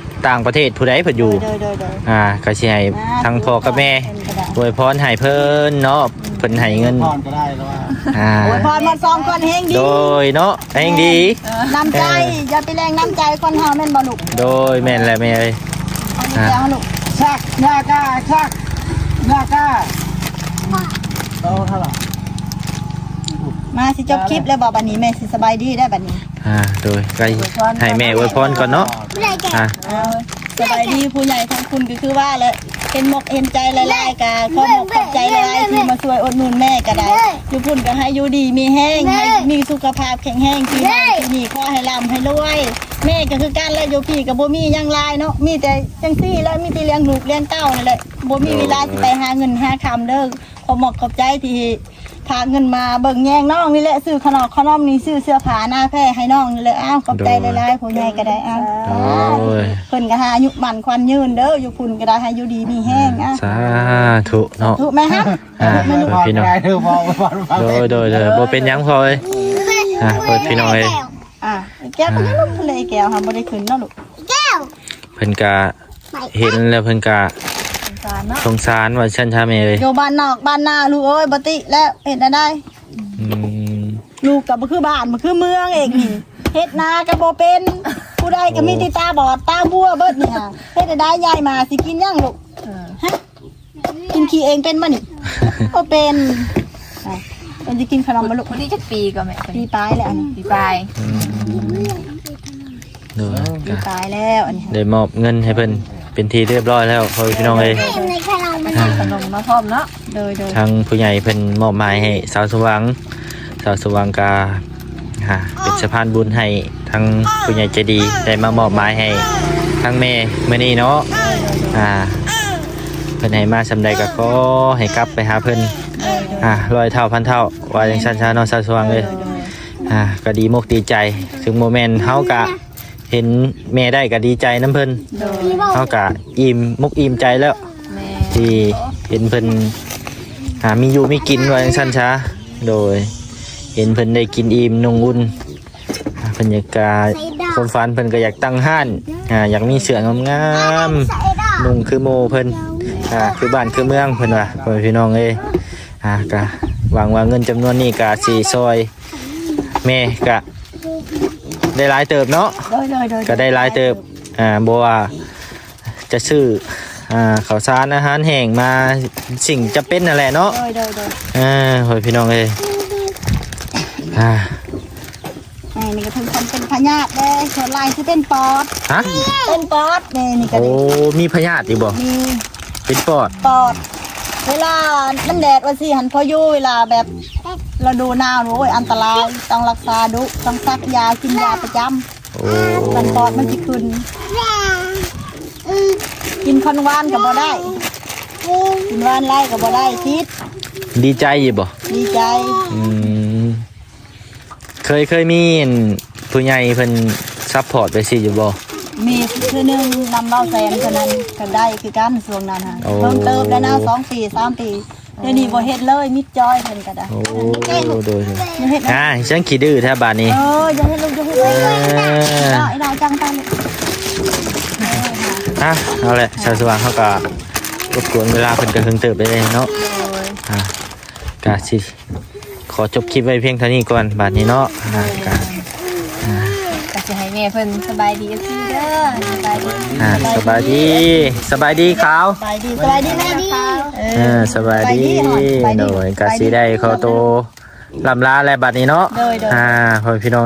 ຕ່າງປະເທດຜູ້ໃດເພິ່ນຢູ່ ໂດຍ ໂດຍ ໂດຍ ໂດຍ ອ່າ ກໍຊິໃຫ້ ອ່າ ທັງພໍ່ກັບແມ່ ເພິ່ນກໍໄດ້ ອວຍພອນໃຫ້ເພິ່ນເນາະ ອືມ ເພິ່ນໃຫ້ເງິນ ອວຍພອນກໍໄດ້ແລ້ວວ່າ ອ່າ ອວຍພອນໝົດສອງຄົນແຮງດີ ໂດຍເນາະ ແຮງດີ ແມ່ນ ເອີ ນ້ຳໃຈ ເອີ ຢ່າໄປແລງນ້ຳໃຈຄົນເຮົາແມ່ນບໍ່ລູກ? ໂດຍ ແມ່ນແຫຼະແມ່ເອີຍ ອ່າ ຈັກ ຍາກາ ຈັກ ຍາກາ ໂຕເທົ່າໃດ? ມາ ຊິຈົບຄລິບແລ້ວບໍ່? ບັດນີ້ແມ່ຊິສະບາຍດີໄດ້ບັດນີ້ ອ່າ ໂດຍ ໃຫ້ແມ່ອວຍພອນກ່ອນເນາະ ອ່າ ເອີ ສະບາຍດີ ຜູ້ໃຫຍ່ທາງຄຸນກໍຄືວ່າແຫຼະ ເຫັນມົກເຫັນໃຈຫຼາຍໆ ກໍຂໍຂອບໃຈຫຼາຍໆ ທີ່ມາຊ່ວຍອຸດໜູນແມ່ກໍໄດ້ ຢູ່ພຸ້ນກໍໃຫ້ຢູ່ດີມີແຮງ ໃຫ້ມີສຸຂະພາບແຂງແຮງ ປີໃໝ່ປີນີ້ຂໍໃຫ້ລ່ຳໃຫ້ລວຍ ແມ່ກໍຄືກັນແຫຼະ ຢູ່ພີ້ກໍບໍ່ມີຫຍັງຫຼາຍເນາະ ມີແຕ່ຈັ່ງຊີ້ແຫຼະ ມີແຕ່ລ້ຽງລູກລ້ຽງເຕົ້ານີ້ແຫຼະ ບໍ່ມີເວລາ ໂດຍ ຊິໄປຫາເງິນຫາຄຳເດີ ຂໍຂອບໃຈທີ່ ພາເງິນມາເບິ່ງແຍງນ້ອງນີ້ແຫຼະ ຊື້ຂະໜອກຂະໜົມນີ້ ຊື້ເສື້ອຜ້າໜ້າແພໃຫ້ນ້ອງນີ້ແຫຼະ ອ້າວ ຂອບໃຈຫຼາຍໆ ໂດຍ ຜູ້ໃຫຍ່ກໍໄດ້ ອ້າວ ໂດຍ ເພິ່ນກໍໃຫ້ອາຍຸໝັ້ນຂວັນຍືນເດີ ຢູ່ພຸ້ນກໍໄດ້ ໃຫ້ຢູ່ດີມີແຮງ ອ່າ ອ່າ ສາທຸເນາະ ສາທຸແມ່ຮັກ ອ່າ ພີ່ນ້ອງ ໂດຍ ໂດຍ ໂດຍ ບໍ່ເປັນຫຍັງພໍ່ເອີຍ ອ່າ ພີ່ນ້ອງເອີຍ ອ່າ ແກ້ວ ເພິ່ນຍັງລົງທະເລ ແກ້ວຫາບໍ່ໄດ້ຂຶ້ນເນາະລູກ ແກ້ວ ເພິ່ນກະ ເຫັນແລ້ວເພິ່ນກະສົງສານເນາະ ສົງສານວ່າຊັ້ນຊະແມ່ເອີຍ ຢູ່ບ້ານນອກບ້ານນາລູກເອີຍ ບໍ່ຕິແລ້ວ ເຮັດແນວໃດ ອືມ ລູກກໍບໍ່ຄືບ້ານ ບໍ່ຄືເມືອງອີກນີ້ ເຮັດນາກໍບໍ່ເປັນ ຜູ້ໃດກໍມີແຕ່ຕາບອດຕາບົວເບິດນີ້ຫາ ເຮັດແນວໃດ ໃຫຍ່ມາຊິກິນຫຍັງລູກ ເອີ ຮະ ກິນຂີ້ເອງເປັນບໍ່ນີ້? ບໍ່ເປັນ ອ່ະ ເພິ່ນຊິກິນຂະໜົມບໍ່ລູກ? ຄົນນີ້ຈັກປີກໍແມ່? ປີປາຍແລ້ວອັນນີ້ ປີປາຍ ອືມ ໂດຍ ປີປາຍແລ້ວອັນນີ້ ໄດ້ມອບເງິນໃຫ້ເພິ່ນ ປັນທີ່ຮຽບຮ້ອຍແລ້ວ ພໍ່ແມ່ພີ່ນ້ອງເອີຍ. ອ່າ ຂະໜົມມາພ້ອມເນາະ. ໂດຍໆ ທາງຜູ້ໃຫຍ່ເພິ່ນມອບໝາຍໃຫ້ສາວສະຫວ່າງ ສາວສະຫວ່າງກະ ອ່າ ເປັນສະພານບຸນໃຫ້ທາງຜູ້ໃຫຍ່ໃຈດີ ໄດ້ມາມອບໝາຍໃຫ້ທາງແມ່ມື້ນີ້ເນາະ. ອ່າ ເພິ່ນໃຫ້ມາສ່ຳໃດກໍຂໍໃຫ້ກັບໄປຫາເພິ່ນ ອ່າ ຮ້ອຍເທົ່າພັນເທົ່າ ວ່າຈັ່ງຊັ້ນຊະເນາະ ສາວສະຫວ່າງເອີຍ. ອ່າ ກໍດີມົກດີໃຈ ເຊິ່ງບໍ່ແມ່ນເຮົາກະ ເຫັນແມ່ໄດ້ກໍດີໃຈນຳເພິ່ນ. ໂດຍ ເຮົາກໍອີ່ມອົກອີ່ມໃຈແລ້ວ ແມ່ນ ທີ່ເຫັນເພິ່ນ ອ່າ ມີຢູ່ມີກິນ ວ່າຈັ່ງຊັ້ນຊະ. ໂດຍ ເຫັນເພິ່ນໄດ້ກິນອີ່ມນຸ່ງອຸ່ນ ອ່າ ເພິ່ນຢາກກະ ຄວາມຝັນເພິ່ນກໍຢາກຕັ້ງຮ້ານ ອ່າ ຢາກມີເສື້ອງາມໆ ນຸ່ງຄືໝູ່ເພິ່ນ ອ່າ ຄືບ້ານຄືເມືອງເພິ່ນວ່າ ພໍ່ແມ່ພີ່ນ້ອງເອີຍ. ອ່າ ກະຫວັງວ່າເງິນຈຳນວນນີ້ກະຊິຊ່ອຍ ແມ່ກະໄດ້ຫຼາຍເຕີບເນາະ. ໂດຍໆໆ ກະໄດ້ຫຼາຍເຕີບ ອ່າ ບໍ່ວ່າຈະຊື້ ອ່າ ເຂົ້າສານອາຫານແຫ້ງມາ ສິ່ງຈຳເປັນນັ້ນແຫຼະເນາະ. ໂດຍໆໆ ເອີ ໂອ້ຍ ພີ່ນ້ອງເອີຍ ອ່າ ແມ່ນີ້ກໍເຖິງຄັນເປັນພະຍາດເດ້ ສ່ວນຫຼາຍຊິເປັນປອດ. ຮະ? ເປັນປອດ ແມ່ນີ້ກໍ ໂອ້ ມີພະຍາດອີກບໍ່? ມີ ເປັນປອດ ປອດ ເວລາມັນແດດວ່າຊີ້ຫັ້ນ ພໍຢູ່ ເວລາແບບລະດູໜາວນີ້ ໂອ້ຍ ອັນຕະລາຍ ຕ້ອງລັກສາດຸ ຕ້ອງສັກຢາ ກິນຢາປະຈຳ. ໂອ້ ມັນປອດມັນຊິຂຶ້ນ ກິນຂອງຫວານກໍບໍ່ໄດ້ ກິນຫວານຫຼາຍກໍບໍ່ໄດ້ ຕິດ. ດີໃຈຢູ່ບໍ່? ດີໃຈ. ອືມ ເຄີຍ ເຄີຍມີອັນຜູ້ໃຫຍ່ເພິ່ນຊັບພອດໄປຊີ້ຢູ່ບໍ່? ມີເທື່ອໜຶ່ງນຳເບົາແສນ ເທົ່ານັ້ນກໍໄດ້ຄືກັນຊ່ວງນັ້ນຫັ້ນ. ໂອ້ ດົນເຕີບແລ້ວນະ ສອງປີ ສາມປີ ດຽວນີ້ບໍ່ເຮັດເລີຍ ມິດຈອຍເພິ່ນກໍໄດ້. ໂອ້ ໂດຍໆ ຢ່າເຮັດນະ ອ່າ ຈັ່ງຂີ້ດື້ແທ້ບາດນີ້. ເອີ ຢ່າເຮັດລູກ ຢ່າເຮັດ ເອີ ອີ່ດາ ອີ່ດາ ຈັ່ງຕາລູກ. ອ່ະ ເອົາແຫຼະ ສາວສະຫວ່າງເຮົາກໍລົບກວນເວລາເພິ່ນກໍເຖິງເຕີບເດ້ເນາະ. ໂດຍ ອ່າ ກະຊິ ຂໍຈົບຄລິບໄວ້ພຽງເທົ່ານີ້ກ່ອນບາດນີ້ເນາະ. ອ່າ ກະ ອ່າ ກໍຊິໃຫ້ແມ່ເພິ່ນສະບາຍດີ ເອັຟຊີ ເດີ ສະບາຍດີ. ອ່າ ສະບາຍດີ ສະບາຍດີຂາວ ສະບາຍດີ ສະບາຍດີແມ່ຂາວ. ເອີ ເອີ ສະບາຍດີ ສະບາຍດີ ສະບາຍດີ. ໂດຍ ກໍຊິໄດ້ຂໍໂຕລ່ຳລາແລ້ວບາດນີ້ເນາະ. ໂດຍໆ ອ່າ ພໍ່ແມ່ພີ່ນ້ອງ